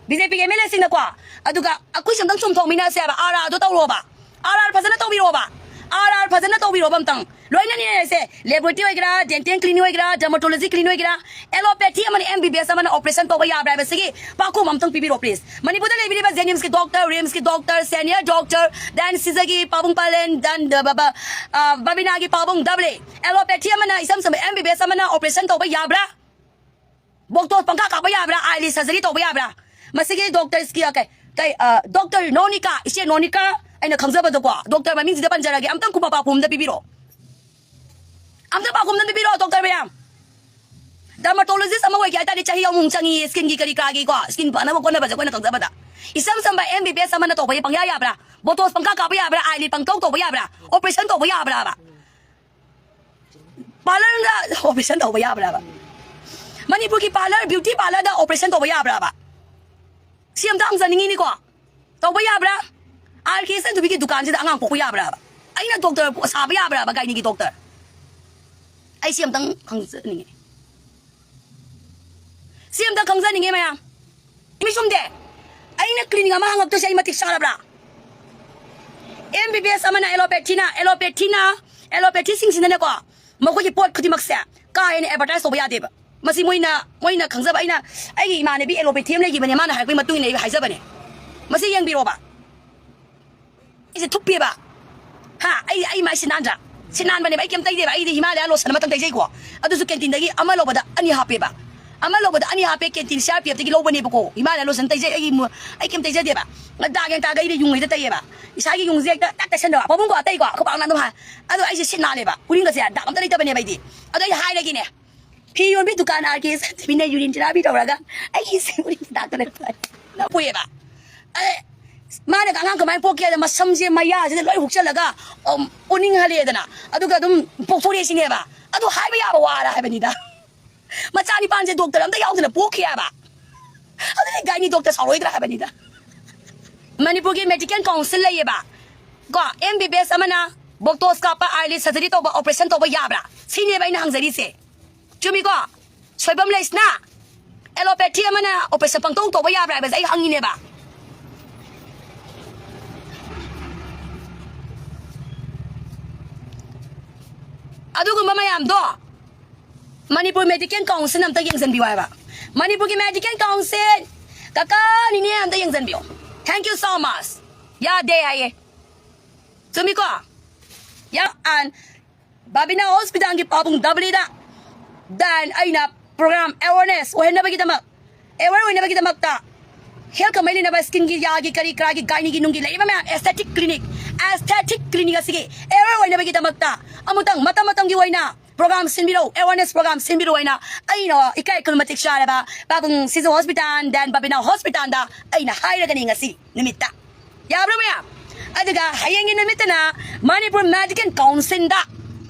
ꯕꯤ ꯖꯦ ꯄꯤꯒꯤ ꯑꯦꯝ ꯑꯦꯜ ꯑꯦꯁꯤꯡꯅꯀꯣ꯫ ꯑꯗꯨꯒ ꯑꯩꯈꯣꯏꯁꯨ ꯑꯝꯇꯪ ꯆꯨꯝꯊꯣꯛꯃꯤꯟꯅꯁꯦ ꯍꯥꯏꯕ, ꯑꯥꯔ ꯑꯥꯔꯗꯣ ꯇꯧꯔꯣꯕ꯫ ꯑꯥꯔ ꯑꯥꯔ ꯐꯖꯅ ꯇꯧꯕꯤꯔꯣꯕ꯫ ꯑꯥꯔ ꯑꯥꯔ ꯐꯖꯅ ꯇꯧꯕꯤꯔꯣꯕ ꯑꯝꯇꯪ꯫ ꯂꯣꯏꯅꯅꯦ ꯁꯦ, ꯂꯦꯕꯣꯔꯦꯇꯔꯤ ꯑꯣꯏꯒꯦꯔꯥ, ꯗꯦꯟꯇꯦꯜ ꯀ꯭ꯂꯤꯅꯤꯛ ꯑꯣꯏꯒꯦꯔꯥ, ꯗꯔꯃꯥꯇꯣꯂꯣꯖꯤ ꯀ꯭ꯂꯤꯅꯤꯛ ꯑꯣꯏꯒꯦꯔꯥ, ꯑꯦꯂꯣꯄꯦꯊꯤ ꯑꯃꯅ ꯑꯦꯝ ꯕꯤ ꯕꯤ ꯑꯦꯁ ꯑꯃꯅ ꯑꯣꯄꯔꯦꯁꯟ ꯇꯧꯕ ꯌꯥꯕ꯭ꯔꯥ ꯍꯥꯏꯕꯁꯤꯒꯤ ꯄꯥꯎꯈꯨꯝ ꯑꯝꯇꯪ ꯄꯤꯕꯤꯔꯣ, ꯄ꯭ꯂꯤꯖ꯫ ꯃꯅꯤꯄꯨꯔꯗ ꯂꯩꯕꯤꯔꯤꯕ ꯖꯦꯅꯤꯝꯁꯀꯤ ꯗꯣꯛꯇꯔ, ꯔꯤꯝꯁꯀꯤ ꯗꯣꯛꯇꯔ, ꯁꯦꯅꯤꯌꯔ ꯗꯣꯛꯇꯔ, ꯗꯦꯟ ꯁꯤꯖꯒꯤ ꯄꯥꯕꯨꯡ ꯄꯥꯂꯦꯟ, ꯗꯦꯟ ꯕ-, ꯕ-, ꯕ-, ꯑ, ꯕꯕꯤꯅꯥꯒꯤ ꯄꯥꯕꯨꯡ ꯗꯕꯂꯦ, ꯑꯦꯂꯣꯄꯦꯊꯤ ꯑꯃꯅ, ꯏꯆꯝ ꯆꯝꯕ ꯑꯦꯝ ꯕꯤ ꯕꯤ ꯑꯦꯁ ꯑꯃꯅ ꯑꯣꯄꯔꯦꯁꯟ ꯇꯧꯕ ꯌꯥꯕ꯭ꯔꯥ? ꯕꯣꯇꯣꯛꯁ ꯄꯪꯀꯥ ꯀꯥꯞꯄ ꯌꯥꯕ꯭ꯔꯥ? ꯑꯥꯏꯂꯤꯗ ꯁꯔꯖꯔꯤ ꯇꯧꯕ ꯌꯥꯕ꯭ꯔꯥ? ꯃꯁꯤꯒꯤ ꯗꯣꯛꯇꯔꯁꯀꯤ, ꯑ, ꯀꯩ, ꯀꯩ, ꯑ, ꯗꯣꯛꯇꯔ ꯅꯣꯅꯤꯀꯥ, ꯏꯆꯦ ꯅꯣꯅꯤꯀꯥ, ꯑꯩꯅ ꯈꯪꯖꯕꯗꯀꯣ, ꯗꯣꯛꯇꯔ ꯃꯃꯤꯡꯁꯤꯗ ꯄꯟꯖꯔꯒꯦ, ꯑꯝꯇꯪ ꯈꯨꯄꯥꯛ ꯄꯥꯎꯈꯨꯝ ꯑꯝꯇ ꯄꯤꯕꯤꯔꯛꯑꯣ꯫ ꯑꯝꯇ ꯄꯥꯎꯈꯨꯝ ꯑꯝꯇ ꯄꯤꯕꯤꯔꯛꯑꯣ, ꯗꯣꯛꯇꯔ ꯃꯌꯥꯝ꯫ ꯗꯔꯃꯥꯇꯣꯂꯣꯖꯤꯁ ꯑꯃ ꯑꯣꯏꯒꯦ ꯍꯥꯏ ꯇꯥꯔꯗꯤ ꯆꯍꯤ ꯑꯍꯨꯝ ꯆꯪꯉꯤ, ꯁ꯭ꯀꯤꯟꯒꯤ ꯀꯔꯤ ꯀꯔꯥꯒꯤꯀꯣ, ꯁ꯭ꯀꯤꯟ ꯐꯅꯕ ꯈꯣꯠꯅꯕꯁꯦ ꯑꯩꯈꯣꯏꯅ ꯈꯪꯖꯕꯗ꯫ ꯏꯆꯝ ꯆꯝꯕ ꯑꯦꯝ ꯕꯤ ꯕꯤ ꯑꯦꯁ ꯑꯃꯅ ꯇꯧꯕꯁꯦ ꯄꯪꯌꯥ ꯌꯥꯕ꯭ꯔꯥ? ꯕꯣꯇꯣꯛꯁ ꯄꯪꯀꯥ ꯀꯥꯞꯄ ꯌꯥꯕ꯭ꯔꯥ? ꯑꯥꯏꯂꯤꯗ ꯄꯪꯇꯧ ꯇꯧꯕ ꯌꯥꯕ꯭ꯔꯥ? ꯑꯣꯄꯔꯦꯁꯟ ꯇꯧꯕ ꯌꯥꯕ꯭ꯔꯥꯕ? ꯄꯥꯔꯂꯔꯗ ꯑꯣꯄꯔꯦꯁꯟ ꯇꯧꯕ ꯌꯥꯕ꯭ꯔꯥꯕ? ꯃꯅꯤꯄꯨꯔꯒꯤ ꯄꯥꯔꯂꯔ, ꯕ꯭ꯌꯨꯇꯤ ꯄꯥꯔꯂꯔꯗ ꯑꯣꯄꯔꯦꯁꯟ ꯇꯧꯕ ꯌꯥꯕ꯭ꯔꯥꯕ? ꯁꯤ ꯑꯝꯇ ꯍꯪꯖꯅꯤꯡꯉꯤꯅꯤꯀꯣ꯫ ꯇꯧꯕ ꯌꯥꯕ꯭ꯔꯥ? ꯑꯥꯔ ꯀꯦ ꯁꯟꯊꯣꯏꯕꯤꯒꯤ ꯗꯨꯀꯥꯟꯁꯤꯗ ꯑꯉꯥꯡ ꯄꯣꯛꯄ ꯌꯥꯕ꯭ꯔꯥꯕ? ꯑꯩꯅ ꯗꯣꯛꯇꯔ ꯁꯥꯕ ꯌꯥꯕ꯭ꯔꯥꯕ, ꯒꯥꯏꯅꯤꯒꯤ ꯗꯣꯛꯇꯔ? ꯑꯩ ꯁꯤ ꯑꯝꯇꯪ ꯈꯪꯖꯅꯤꯡꯉꯤ꯫ ꯁꯤ ꯑꯝꯇ ꯈꯪꯖꯅꯤꯡꯉꯤ ꯃꯌꯥꯝ꯫ ꯃꯤ ꯆꯨꯝꯗꯦ꯫ ꯑꯩꯅ ꯀ꯭ꯂꯤꯅꯤꯛ ꯑꯃ ꯍꯥꯡꯉꯛꯇꯣꯏꯁꯦ ꯑꯩ ꯃꯇꯤꯛ ꯆꯥꯔꯕ꯭ꯔꯥ? ꯑꯦꯝ ꯕꯤ ꯕꯤ ꯑꯦꯁ ꯑꯃꯅ ꯑꯦꯂꯣꯄꯦꯊꯤꯅ, ꯑꯦꯂꯣꯄꯦꯊꯤꯅ, ꯑꯦꯂꯣꯄꯦꯊꯤꯁꯤꯡꯁꯤꯅꯅꯦꯀꯣ, ꯃꯈꯣꯏꯒꯤ ꯄꯣꯠ ꯈꯨꯗꯤꯡꯃꯛꯁꯦ ꯀꯥ ꯍꯦꯟꯅ ꯑꯦꯗꯚꯔꯇꯥꯏꯁ ꯇꯧꯕ ꯌꯥꯗꯦꯕ꯫ ꯃꯁꯤ ꯃꯣꯏꯅ, ꯃꯣꯏꯅ ꯈꯪꯖꯕ, ꯑꯩꯅ, ꯑꯩꯒꯤ ꯏꯃꯥꯟꯅꯕꯤ ꯑꯦꯂꯣꯄꯦꯊꯤ ꯑꯃ ꯂꯩꯈꯤꯕꯅꯦ, ꯃꯥꯅ ꯍꯥꯏꯔꯛꯄꯒꯤ ꯃꯇꯨꯡ ꯏꯟꯅ ꯑꯩ ꯍꯥꯏꯖꯕꯅꯦ꯫ ꯃꯁꯤ ꯌꯦꯡꯕꯤꯔꯣꯕ꯫ ꯑꯩꯁꯦ ꯊꯨꯞꯄꯦꯕ꯫ ꯍꯥ, ꯑꯩ, ꯑꯩ ꯃꯥꯏ ꯁꯤ ꯅꯥꯟꯗ꯭ꯔꯥ? ꯁꯤ ꯅꯥꯟꯕꯅꯦꯕ, ꯑꯩ ꯀꯩꯝ ꯇꯩꯗꯦꯕ꯫ ꯑꯩꯗꯤ ꯍꯤꯃꯥꯂꯌꯥ ꯂꯣꯁꯟ ꯑꯃꯇꯪ ꯇꯩꯖꯩꯀꯣ꯫ ꯑꯗꯨꯁꯨ ꯀꯦꯟꯇꯤꯟꯗꯒꯤ ꯑꯃ ꯂꯧꯕꯗ ꯑꯅꯤ ꯍꯥꯞꯄꯦꯕ꯫ ꯑꯃ ꯂꯧꯕꯗ ꯑꯅꯤ ꯍꯥꯞꯄꯦ, ꯀꯦꯟꯇꯤꯟ ꯁꯤ ꯑꯥꯔ ꯄꯤ ꯑꯦꯐꯇꯒꯤ ꯂꯧꯕꯅꯦꯕꯀꯣ꯫ ꯍꯤꯃꯥꯂꯌꯥ ꯂꯣꯁꯟ ꯇꯩꯖꯩ, ꯑꯩꯒꯤ ꯃꯨ-, ꯑꯩ ꯀꯩꯝ ꯇꯩꯖꯗꯦꯕ꯫ ꯗꯥꯛ ꯌꯦꯡ ꯇꯥꯔꯒ ꯑꯩꯗꯤ ꯌꯨꯡꯉꯩꯗ ꯇꯩꯌꯦꯕ꯫ ꯏꯁꯥꯒꯤ ꯌꯨꯡꯁꯦ ꯍꯦꯛꯇ ꯇꯛ ꯇꯩꯁꯟꯗꯕ꯫ ꯄꯥꯕꯨꯡꯀꯣ ꯑꯇꯩꯀꯣ, ꯑꯩꯈꯣꯏ ꯄꯥꯕꯨꯡꯅ ꯑꯗꯨꯝ ꯍꯥꯏ꯫ ꯑꯗꯣ ꯑꯩꯁꯦ ꯁꯤ ꯅꯥꯜꯂꯦꯕ꯫ ꯎꯔꯤꯡꯒꯁꯦ ꯗꯥꯛ ꯑꯝꯇ ꯂꯩꯇꯕꯅꯦꯕ ꯑꯩꯗꯤ꯫ ꯑꯗꯣ ꯑꯩ ꯍꯥꯏꯔꯒꯦꯅꯦ꯫ ꯐꯤ ꯌꯣꯟꯕꯤ ꯗꯨꯀꯥꯟ ꯑꯥꯔ ꯀꯦ ꯁꯟꯊꯤꯕꯤꯅ ꯌꯨꯔꯤꯟ ꯊꯦꯔꯥꯄꯤ ꯇꯧꯔꯒ ꯑꯩꯒꯤ ꯁꯤ ꯎꯔꯤꯡ ꯗꯥꯛꯇ ꯂꯩꯕ ꯅꯞꯄꯨꯏꯌꯦꯕ꯫ ꯑꯗꯩ ꯃꯥꯅꯒ ꯑꯉꯥꯡ ꯀꯃꯥꯏꯅ ꯄꯣꯛꯀꯦ ꯍꯥꯏꯗ ꯃꯁꯝꯁꯦ ꯃꯌꯥꯁꯤꯗ ꯂꯣꯏ ꯍꯨꯛꯆꯜꯂꯒ, ꯎꯝ, ꯎꯅꯤꯡꯍꯜꯂꯦꯗꯅ꯫ ꯑꯗꯨꯒ ꯑꯗꯨꯝ ꯄꯣꯛꯊꯣꯔꯛꯑꯦ ꯁꯤꯅꯦꯕ꯫ ꯑꯗꯨ ꯍꯥꯏꯕ ꯌꯥꯕ ꯋꯥꯔ ꯍꯥꯏꯕꯅꯤꯗ꯫ ꯃꯆꯥ ꯅꯤꯄꯥꯟꯁꯦ ꯗꯣꯛꯇꯔ ꯑꯝꯇ ꯌꯥꯎꯗꯅ ꯄꯣꯛꯈꯤ ꯍꯥꯏꯕ꯫ ꯑꯗꯨꯗꯤ ꯒꯥꯏꯅꯤ ꯗꯣꯛꯇꯔ ꯁꯥꯎꯔꯣꯏꯗ꯭ꯔꯥ ꯍꯥꯏꯕꯅꯤꯗ꯫ ꯃꯅꯤꯄꯨꯔꯒꯤ ꯃꯦꯗꯤꯀꯦꯜ ꯀꯥꯎꯟꯁꯤꯜ ꯂꯩꯌꯦꯕ꯫ ꯀꯣ, ꯑꯦꯝ ꯕꯤ ꯕꯤ ꯑꯦꯁ ꯑꯃꯅ ꯕꯣꯇꯣꯛꯁ ꯀꯥꯞꯄ, ꯑꯥꯏꯂꯤꯗ ꯁꯔꯖꯔꯤ ꯇꯧꯕ, ꯑꯣꯄꯔꯦꯁꯟ ꯇꯧꯕ ꯌꯥꯕ꯭ꯔꯥ? ꯁꯤꯅꯦꯕ ꯑꯩꯅ ꯍꯪꯖꯔꯤꯁꯦ꯫ ꯆꯨꯝꯃꯤꯀꯣ? ꯁꯣꯏꯕꯝ ꯂꯩꯁꯅꯥ, ꯑꯦꯂꯣꯄꯦꯊꯤ ꯑꯃꯅ ꯑꯣꯄꯔꯦꯁꯟ ꯄꯪꯇꯧ ꯇꯧꯕ ꯌꯥꯕ꯭ꯔꯥ ꯍꯥꯏꯕꯁꯦ ꯑꯩ ꯍꯪꯉꯤꯅꯦꯕ꯫ ꯑꯗꯨꯒꯨꯝꯕ ꯃꯌꯥꯝꯗꯣ ꯃꯅꯤꯄꯨꯔ ꯃꯦꯗꯤꯀꯦꯜ ꯀꯥꯎꯟꯁꯤꯜ ꯑꯝꯇ ꯌꯦꯡꯁꯤꯟꯕꯤꯌꯨ ꯍꯥꯏꯕ꯫ ꯃꯅꯤꯄꯨꯔꯒꯤ ꯃꯦꯗꯤꯀꯦꯜ ꯀꯥꯎꯟꯁꯤꯜ, ꯀꯀꯥ ꯅꯤꯅꯦ ꯑꯝꯇ ꯌꯦꯡꯁꯤꯟꯕꯤꯌꯨ꯫ Thank you so much. ꯌꯥꯗꯦ ꯍꯥꯏꯌꯦ꯫ ꯆꯨꯝꯃꯤꯀꯣ? ꯌꯥ, and ꯕꯥꯕꯤꯅꯥ ꯍꯣꯁꯄꯤꯇꯥꯜꯒꯤ ꯄꯥꯕꯨꯡ ꯗꯕꯂꯤꯗ then ꯑꯩꯅ ꯄ꯭ꯔꯣꯒ꯭ꯔꯥꯝ ꯑꯦꯋꯦꯔꯅꯦꯁ ꯑꯣꯏꯍꯟꯅꯕꯒꯤꯗꯃꯛ, ꯑꯦꯋꯦꯔ ꯑꯣꯏꯅꯕꯒꯤꯗꯃꯛꯇ ꯍꯦꯜꯊꯀ ꯃꯔꯤ ꯂꯩꯅꯕ ꯁ꯭ꯀꯤꯟꯒꯤ, ꯌꯥꯒꯤ, ꯀꯔꯤ ꯀꯔꯥꯒꯤ, ꯒꯥꯏꯅꯤꯒꯤ ꯅꯨꯡꯒꯤ ꯂꯩꯔꯤꯕ ꯃꯌꯥꯝ ꯑꯦꯁꯊꯦꯇꯤꯛ ꯀ꯭ꯂꯤꯅꯤꯛ, ꯑꯦꯁꯊꯦꯇꯤꯛ ꯀ꯭ꯂꯤꯅꯤꯛ ꯑꯁꯤꯒꯤ ꯑꯦꯋꯦꯔ ꯑꯣꯏꯅꯕꯒꯤꯗꯃꯛꯇ ꯑꯃꯨꯛꯇꯪ ꯃꯇꯝ ꯃꯇꯝꯒꯤ ꯑꯣꯏꯅ ꯄ꯭ꯔꯣꯒ꯭ꯔꯥꯝ ꯁꯤꯟꯕꯤꯔꯛꯎ, ꯑꯦꯋꯦꯔꯅꯦꯁ ꯄ꯭ꯔꯣꯒ꯭ꯔꯥꯝ ꯁꯤꯟꯕꯤꯔꯛꯎ ꯍꯥꯏꯅ ꯑꯩꯅ ꯏꯀꯥꯏ ꯈꯨꯝꯅꯕ ꯃꯇꯤꯛ ꯆꯥꯔꯕ ꯄꯥꯕꯨꯡ ꯁꯤꯖ ꯍꯣꯁꯄꯤꯇꯥꯜ, then ꯕꯥꯕꯤꯅꯥ ꯍꯣꯁꯄꯤꯇꯥꯜꯗ ꯑꯩꯅ ꯍꯥꯏꯔꯒꯅꯤ ꯉꯁꯤ ꯅꯨꯃꯤꯠꯇ꯫ ꯌꯥꯕ꯭ꯔꯥ ꯃꯌꯥꯝ? ꯑꯗꯨꯒ ꯍꯌꯦꯡꯒꯤ ꯅꯨꯃꯤꯠꯇꯅ ꯃꯅꯤꯄꯨꯔ ꯃꯦꯗꯤꯀꯦꯜ ꯀꯥꯎꯟꯁꯤꯜꯗ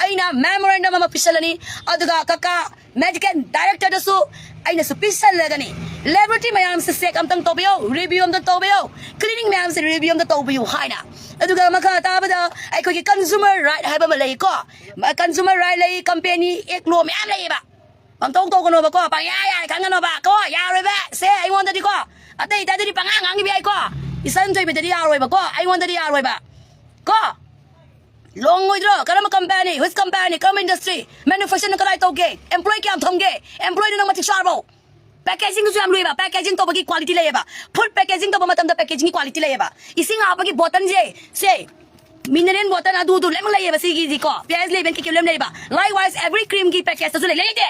ꯑꯩꯅ memorandum ꯑꯃ ꯄꯤꯁꯜꯂꯅꯤ꯫ ꯑꯗꯨꯒ ꯀꯀꯥ medical directorꯗꯁꯨ ꯑꯩꯅꯁꯨ ꯄꯤꯁꯜꯂꯒꯅꯤ, laboratory ꯃꯌꯥꯝꯁꯦ check ꯑꯝꯇꯪ ꯇꯧꯕꯤꯌꯣ, review ꯑꯝꯇꯪ ꯇꯧꯕꯤꯌꯣ, clinic ꯃꯌꯥꯝꯁꯦ review ꯑꯝꯇ ꯇꯧꯕꯤꯌꯨ ꯍꯥꯏꯅ꯫ ꯑꯗꯨꯒ ꯃꯈꯥ ꯇꯥꯕꯗ ꯑꯩꯈꯣꯏꯒꯤ consumer right ꯍꯥꯏꯕ ꯑꯃ ꯂꯩꯀꯣ, consumer right ꯂꯩ, company act law ꯃꯌꯥꯝ ꯂꯩꯌꯦꯕ꯫ ꯄꯪꯇꯧ ꯇꯧꯒꯅꯣꯕꯀꯣ, ꯄꯪꯌꯥ ꯌꯥꯏ ꯈꯪꯒꯅꯣꯕ ꯀꯣ, ꯌꯥꯔꯣꯏꯕ꯫ ꯁꯦ ꯑꯩꯉꯣꯟꯗꯗꯤꯀꯣ, ꯑꯇꯩ ꯑꯇꯩꯗꯗꯤ ꯄꯪꯉꯥꯡ ꯉꯥꯡꯈꯤꯕ ꯌꯥꯏꯀꯣ, ꯏꯆꯟ ꯊꯣꯏꯕꯤꯗꯗꯤ ꯌꯥꯔꯣꯏꯕꯀꯣ, ꯑꯩꯉꯣꯟꯗꯗꯤ ꯌꯥꯔꯣꯏꯕ ꯀꯣ꯫ ꯂꯣꯡꯉꯣꯏꯗ꯭ꯔꯣ? ꯀꯔꯝꯕ company? Which company? ꯀꯔꯝꯕ industry? Manufacturing ꯀꯗꯥꯏ ꯇꯧꯒꯦ? Employee ꯀꯌꯥꯝ ꯊꯝꯒꯦ? Employeeꯗꯨ ꯅꯪ ꯃꯇꯤꯛ ꯆꯥꯔꯕꯣ? Packagingꯗꯨꯁꯨ ꯌꯥꯝ ꯂꯨꯏꯕ꯫ Packaging ꯇꯧꯕꯒꯤ quality ꯂꯩꯌꯦꯕ꯫ Food packaging ꯇꯧꯕ ꯃꯇꯝꯗ packagingꯒꯤ quality ꯂꯩꯌꯦꯕ꯫ ꯏꯁꯤꯡ ꯍꯥꯞꯄꯒꯤ bottleꯁꯦ, ꯁꯦ, mineral bottle ꯑꯗꯨꯗꯨ ꯂꯣꯏꯅꯃꯛ ꯂꯩꯌꯦꯕ ꯁꯤꯒꯤꯗꯤꯀꯣ꯫ P H ꯂꯩꯕꯅ ꯀꯩꯀꯩ ꯂꯣꯏꯅ ꯂꯩꯕ꯫ Likewise, every creamꯒꯤ packetꯇꯁꯨ ꯂꯩ, ꯂꯩ ꯂꯩꯇꯦ?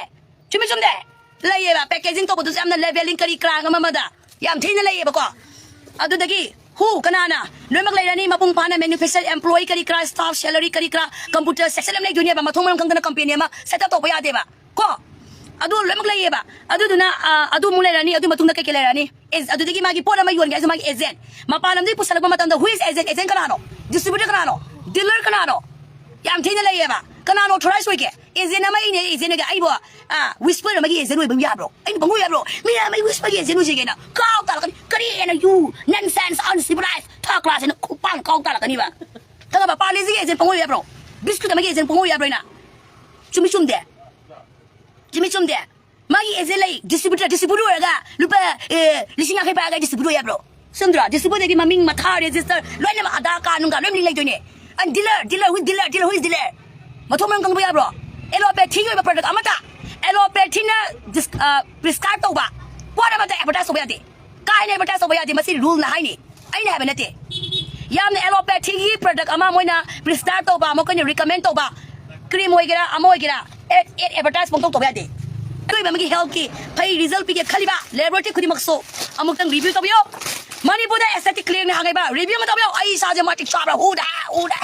ꯆꯨꯝꯃꯤ ꯆꯨꯝꯗꯦ? ꯂꯩꯌꯦꯕ꯫ Packaging ꯇꯧꯕꯗꯨꯁꯨ ꯌꯥꯝꯅ leveling ꯀꯔꯤ ꯀꯔꯥ ꯑꯃ ꯑꯃꯗ ꯌꯥꯝ ꯊꯤꯅ ꯂꯩꯌꯦꯕꯀꯣ꯫ ꯑꯗꯨꯗꯒꯤ who ꯀꯅꯥꯅ ꯂꯣꯏꯅꯃꯛ ꯂꯩꯔꯅꯤ, ꯃꯄꯨꯡ ꯐꯥꯅ manufacture employee ꯀꯔꯤ ꯀꯔꯥ, staff salary ꯀꯔꯤ ꯀꯔꯥ, computer section ꯑꯃ ꯂꯩꯗꯣꯏꯅꯦꯕ꯫ ꯃꯊꯣꯡ ꯃꯔꯝ ꯈꯪꯗꯅ company ꯑꯃ set up ꯇꯧꯕ ꯌꯥꯗꯦꯕ ꯀꯣ꯫ ꯑꯗꯨ ꯂꯣꯏꯅꯃꯛ ꯂꯩꯌꯦꯕ꯫ ꯑꯗꯨꯗꯨꯅ, ꯑ, ꯑꯗꯨ ꯑꯃꯨꯛ ꯂꯩꯔꯅꯤ, ꯑꯗꯨ ꯃꯇꯨꯡꯗ ꯀꯩ ꯀꯩ ꯂꯩꯔꯅꯤ? ꯑꯦ, ꯑꯗꯨꯗꯒꯤ ꯃꯥꯒꯤ ꯄꯣꯠ ꯑꯃ ꯌꯣꯟꯒꯦ ꯍꯥꯏꯁꯨ ꯃꯥꯒꯤ agent, ꯃꯄꯥꯟ ꯂꯝꯗꯒꯤ ꯄꯨꯁꯜꯂꯛꯄ ꯃꯇꯝꯗ who is agent? Agent ꯀꯅꯥꯅꯣ? Distributor ꯀꯅꯥꯅꯣ? Dealer ꯀꯅꯥꯅꯣ? ꯌꯥꯝ ꯊꯤꯅ ꯂꯩꯌꯦꯕ꯫ ꯀꯅꯥꯅꯣ authorized ꯑꯣꯏꯒꯦ? Agent ꯑꯃ ꯑꯩꯅꯦ, agent ꯑꯣꯏꯒꯦ꯫ ꯑꯩꯕꯨ, ꯑ, Whisper ꯑꯃꯒꯤ agent ꯑꯣꯏꯕ ꯌꯥꯕ꯭ꯔꯣ? ꯑꯩꯅ ꯄꯪꯑꯣꯏ ꯌꯥꯕ꯭ꯔꯣ? ꯃꯤ ꯑꯃ Whisperꯒꯤ agent ꯑꯣꯏꯖꯒꯦꯅ ꯀꯥꯎ ꯇꯥꯔꯛꯀꯅꯤ꯫ ꯀꯔꯤ ꯍꯥꯏꯅ you nonsense uncivilized third class ꯍꯥꯏꯅ ꯈꯨꯄꯥꯡ ꯀꯥꯎ ꯇꯥꯔꯛꯀꯅꯤꯕ꯫ ꯈꯪꯉꯕ? Parleꯒꯤ agent ꯄꯪꯑꯣꯏ ꯌꯥꯕ꯭ꯔꯣ? Biscuit ꯑꯃꯒꯤ agent ꯄꯪꯑꯣꯏ ꯌꯥꯕ꯭ꯔꯣ ꯑꯩꯅ? ꯆꯨꯝꯃꯤ ꯆꯨꯝꯗꯦ? ꯆꯨꯝꯃꯤ ꯆꯨꯝꯗꯦ? ꯃꯥꯒꯤ agent ꯂꯩ, distributor, distributor ꯑꯣꯏꯔꯒ ꯂꯨꯄꯥ, ꯑꯦ, ꯂꯤꯁꯤꯡ ꯌꯥꯡꯈꯩ ꯄꯥꯏꯔꯒ distributor ꯑꯣꯏ ꯌꯥꯕ꯭ꯔꯣ? ꯆꯨꯝꯗ꯭ꯔꯣ? Distributorꯗꯒꯤ ꯃꯃꯤꯡ, ꯃꯊꯥ, register ꯂꯣꯏꯅꯃꯛ, Aadhaar card ꯅꯨꯡꯒ ꯂꯣꯏꯅꯃꯛ link ꯂꯩꯗꯣꯏꯅꯦ꯫ And dealer, dealer, who is dealer, dealer, who is dealer? ꯃꯊꯣꯡ ꯃꯔꯝ ꯈꯪꯕ ꯌꯥꯕ꯭ꯔꯣ? Allopathyꯒꯤ ꯑꯣꯏꯕ product ꯑꯃꯠꯇ, allopathyꯅ dis-, ꯑ, prescribe ꯇꯧꯕ ꯄꯣꯠ ꯑꯃꯠꯇ advertise ꯇꯧꯕ ꯌꯥꯗꯦ꯫ ꯀꯥꯏꯅ advertise ꯇꯧꯕ ꯌꯥꯗꯦ, ꯃꯁꯤ ruleꯅ ꯍꯥꯏꯅꯤ, ꯑꯩꯅ ꯍꯥꯏꯕ ꯅꯠꯇꯦ꯫ ꯌꯥꯝꯅ allopathyꯒꯤ product ꯑꯃ ꯃꯣꯏꯅ prescribe ꯇꯧꯕ, ꯃꯈꯣꯏꯅ recommend ꯇꯧꯕ, cream ꯑꯣꯏꯒꯦꯔꯥ ꯑꯃ ꯑꯣꯏꯒꯦꯔꯥ, ad, ad advertise ꯄꯪꯇꯧ ꯇꯧꯕ ꯌꯥꯗꯦ꯫ ꯑꯀꯣꯏꯕ ꯑꯃꯒꯤ healthꯀꯤ ꯐꯩ result ꯄꯤꯒꯦ ꯈꯜꯂꯤꯕ laboratory ꯈꯨꯗꯤꯡꯃꯛꯁꯨ ꯑꯃꯨꯛꯇꯪ review ꯇꯧꯕꯤꯌꯣ꯫ ꯃꯅꯤꯄꯨꯔꯗ aesthetic clinicꯅ ꯍꯪꯉꯦꯕ, review ꯑꯃ ꯇꯧꯕꯤꯌꯣ꯫ ꯑꯩ ꯏꯁꯥꯁꯦ ꯃꯇꯤꯛ ꯆꯥꯕ꯭ꯔꯥ? ꯍꯨꯗ, ꯍꯨꯗ꯫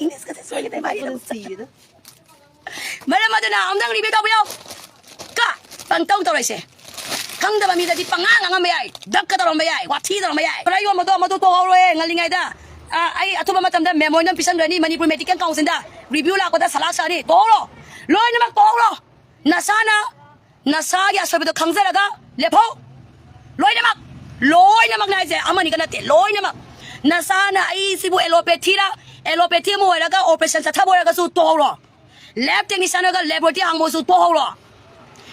Englishꯀꯁꯦ ꯁꯣꯏꯒꯗ꯭ꯔꯦ, ꯃꯥꯒꯤ ꯑꯗꯨꯝ ꯁꯤꯔꯦꯗ꯫ ꯃꯔꯝ ꯑꯗꯨꯅ ꯑꯃꯨꯛꯇꯪ review ꯇꯧꯕꯤꯌꯣ꯫ ꯀ ꯄꯪꯇꯧ ꯇꯧꯔꯛꯏꯁꯦ꯫ ꯈꯪꯗꯕ ꯃꯤꯗꯗꯤ ꯄꯉꯥꯡ ꯉꯥꯡꯉꯝꯕ ꯌꯥꯏ, ꯗꯛꯀ ꯇꯧꯔꯝꯕ ꯌꯥꯏ, ꯋꯥꯊꯤ ꯇꯧꯔꯝꯕ ꯌꯥꯏ꯫ ꯈꯔ ꯌꯣꯟꯕꯗꯣ ꯃꯗꯨ ꯇꯣꯛꯍꯧꯔꯣꯍꯦ ꯉꯜꯂꯤꯉꯩꯗ꯫ ꯑ, ꯑꯩ ꯑꯊꯨꯕ ꯃꯇꯝꯗ memorandum ꯄꯤꯁꯟꯈ꯭ꯔꯅꯤ ꯃꯅꯤꯄꯨꯔ ꯃꯦꯗꯤꯀꯦꯜ ꯀꯥꯎꯟꯁꯤꯜꯗ꯫ Review ꯂꯥꯛꯄꯗ ꯁꯂꯥꯛ ꯁꯥꯅꯤ꯫ ꯇꯣꯛꯍꯧꯔꯣ꯫ ꯂꯣꯏꯅꯃꯛ ꯇꯣꯛꯍꯧꯔꯣ꯫ ꯅꯁꯥꯅ ꯅꯁꯥꯒꯤ ꯑꯁꯣꯏꯕꯗꯣ ꯈꯪꯖꯔꯒ ꯂꯦꯞꯍꯧ꯫ ꯂꯣꯏꯅꯃꯛ꯫ ꯂꯣꯏꯅꯃꯛꯅꯦ ꯍꯥꯏꯁꯦ, ꯑꯃꯅꯤꯒ ꯅꯠꯇꯦ, ꯂꯣꯏꯅꯃꯛ꯫ ꯅꯁꯥꯅ ꯑꯩꯁꯤꯕꯨ allopathyꯔ, allopathy ꯑꯃ ꯑꯣꯏꯔꯒ operation ꯆꯠꯊꯕ ꯑꯣꯏꯔꯒꯁꯨ ꯇꯣꯛꯍꯧꯔꯣ꯫ Lab technician ꯑꯣꯏꯔꯒ laboratory ꯍꯥꯡꯕꯁꯨ ꯇꯣꯛꯍꯧꯔꯣ꯫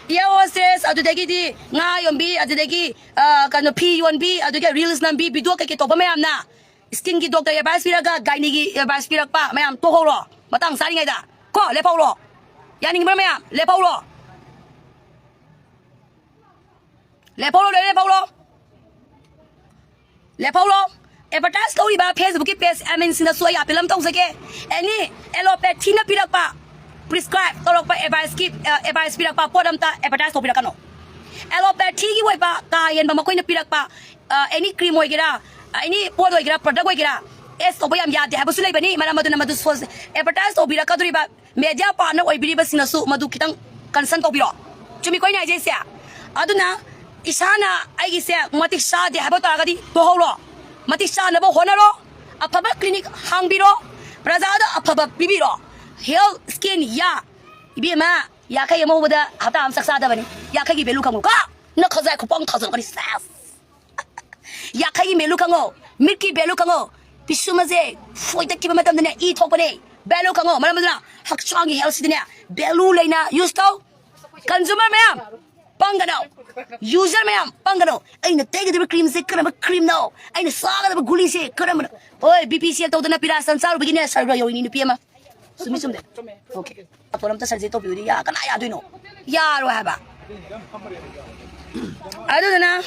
Air hostess, ꯑꯗꯨꯗꯒꯤꯗꯤ ꯉꯥ ꯌꯣꯟꯕꯤ, ꯑꯗꯨꯗꯒꯤ, ꯑ, ꯀꯩꯅꯣ, ꯐꯤ ꯌꯣꯟꯕꯤ, ꯑꯗꯨꯗꯒꯤ reels ꯅꯝꯕꯤ, video ꯀꯩꯀꯩ ꯇꯧꯕ ꯃꯌꯥꯝꯅ, skinꯒꯤ doctor advice ꯄꯤꯔꯒ gyneꯒꯤ advice ꯄꯤꯔꯛꯄ ꯃꯌꯥꯝ ꯇꯣꯛꯍꯧꯔꯣ꯫ ꯃꯇꯥꯡ ꯆꯥꯔꯤꯉꯩꯗ ꯀꯣ, ꯂꯦꯞꯍꯧꯔꯣ꯫ ꯌꯥꯅꯤꯡꯕ꯭ꯔꯥ ꯃꯌꯥꯝ? ꯂꯦꯞꯍꯧꯔꯣ꯫ ꯂꯦꯞꯍꯧꯔꯣ, ꯂꯣꯏ ꯂꯦꯞꯍꯧꯔꯣ꯫ ꯂꯦꯞꯍꯧꯔꯣ꯫ Advertise ꯇꯧꯔꯤꯕ Facebookꯀꯤ page adminꯁꯤꯡꯗꯁꯨ ꯑꯩ appeal ꯑꯃ ꯇꯧꯖꯒꯦ꯫ Any allopathyꯅ ꯄꯤꯔꯛꯄ, prescribe ꯇꯧꯔꯛꯄ adviceꯀꯤ, ꯑ, advice ꯄꯤꯔꯛꯄ ꯄꯣꯠ ꯑꯝꯇ advertise ꯇꯧꯕꯤꯔꯛꯀꯅꯨ꯫ Allopathyꯒꯤ ꯑꯣꯏꯕ ꯀꯥ ꯍꯦꯟꯕ ꯃꯈꯣꯏꯅ ꯄꯤꯔꯛꯄ, ꯑ, any cream ꯑꯣꯏꯒꯦꯔꯥ, any ꯄꯣꯠ ꯑꯣꯏꯒꯦꯔꯥ, product ꯑꯣꯏꯒꯦꯔꯥ, ads ꯇꯧꯕ ꯌꯥꯝ ꯌꯥꯗꯦ ꯍꯥꯏꯕꯁꯨ ꯂꯩꯕꯅꯤ꯫ ꯃꯔꯝ ꯑꯗꯨꯅ ꯃꯗꯨ ꯁꯣ-, advertise ꯇꯧꯕꯤꯔꯛꯀꯗꯧꯔꯤꯕ media partner ꯑꯣꯏꯕꯤꯔꯤꯕꯁꯤꯡꯅꯁꯨ ꯃꯗꯨ ꯈꯤꯇꯪ concern ꯇꯧꯕꯤꯔꯣ꯫ ꯆꯨꯝꯃꯤꯀꯣ ꯑꯩꯅ ꯍꯥꯏꯖꯩꯁꯦ? ꯑꯗꯨꯅ ꯏꯁꯥꯅ ꯑꯩꯒꯤꯁꯦ ꯃꯇꯤꯛ ꯆꯥꯗꯦ ꯍꯥꯏꯕ ꯇꯥꯔꯒꯗꯤ ꯇꯣꯛꯍꯧꯔꯣ꯫ ꯃꯇꯤꯛ ꯆꯥꯅꯕ ꯍꯣꯠꯅꯔꯣ꯫ ꯑꯐꯕ clinic ꯍꯥꯡꯕꯤꯔꯣ꯫ ꯄ꯭ꯔꯖꯥꯗ ꯑꯐꯕ ꯄꯤꯕꯤꯔꯣ꯫ Health, skin, ꯌꯥ꯫ ꯏꯕꯦꯝꯃ, ꯌꯥꯡꯈꯩ ꯑꯃ ꯍꯧꯕꯗ ꯍꯞꯇꯥ ꯑꯃ ꯆꯥꯛ ꯆꯥꯗꯕꯅꯤ꯫ ꯌꯥꯡꯈꯩꯒꯤ value ꯈꯪꯉꯨ ꯀꯣ꯫ ꯅꯈꯖꯥꯏ ꯈꯨꯄꯪ ꯊꯥꯖꯤꯜꯂꯛꯀꯅꯤ꯫ ꯁꯦꯁ! ꯌꯥꯡꯈꯩꯒꯤ value ꯈꯪꯉꯣ, ꯃꯤꯠꯀꯤ value ꯈꯪꯉꯣ, ꯄꯤꯁꯨꯝ ꯑꯁꯦ ꯐꯣꯏꯗꯠꯈꯤꯕ ꯃꯇꯝꯗꯅꯦ ꯏ ꯊꯣꯛꯄꯅꯦ꯫ Value ꯈꯪꯉꯣ, ꯃꯔꯝ ꯑꯗꯨꯅ ꯍꯛꯆꯥꯡꯒꯤ health ꯁꯤꯗꯅꯦ value ꯂꯩꯅ use ꯇꯧ꯫ Consumer ꯃꯌꯥꯝ, ꯄꯪꯒꯅꯣ꯫ User ꯃꯌꯥꯝ, ꯄꯪꯒꯅꯣ꯫ ꯑꯩꯅ ꯇꯩꯒꯗꯕ cream ꯁꯦ ꯀꯔꯝꯕ cream ꯅꯣ? ꯑꯩꯅ ꯆꯥꯒꯗꯕ ꯒꯨꯂꯤꯁꯦ ꯀꯔꯝꯕꯅꯣ? ꯍꯣꯏ, BP check ꯇꯧꯗꯅ paracetamol ꯆꯥꯔꯨꯕꯒꯤꯅꯦ ꯁꯔꯒ ꯌꯧꯔꯤꯅꯤ, ꯅꯨꯄꯤ ꯑꯃ꯫ ꯆꯨꯝꯃꯤ ꯆꯨꯝꯗꯦ? Okay. ꯑꯐꯣꯟ ꯑꯝꯇ suggest ꯇꯧꯕꯤꯌꯨꯗꯤ ꯌꯥ-, ꯀꯅꯥ ꯌꯥꯗꯣꯏꯅꯣ? ꯌꯥꯔꯣꯏ ꯍꯥꯏꯕ꯫ ꯑꯗꯨꯗꯨꯅ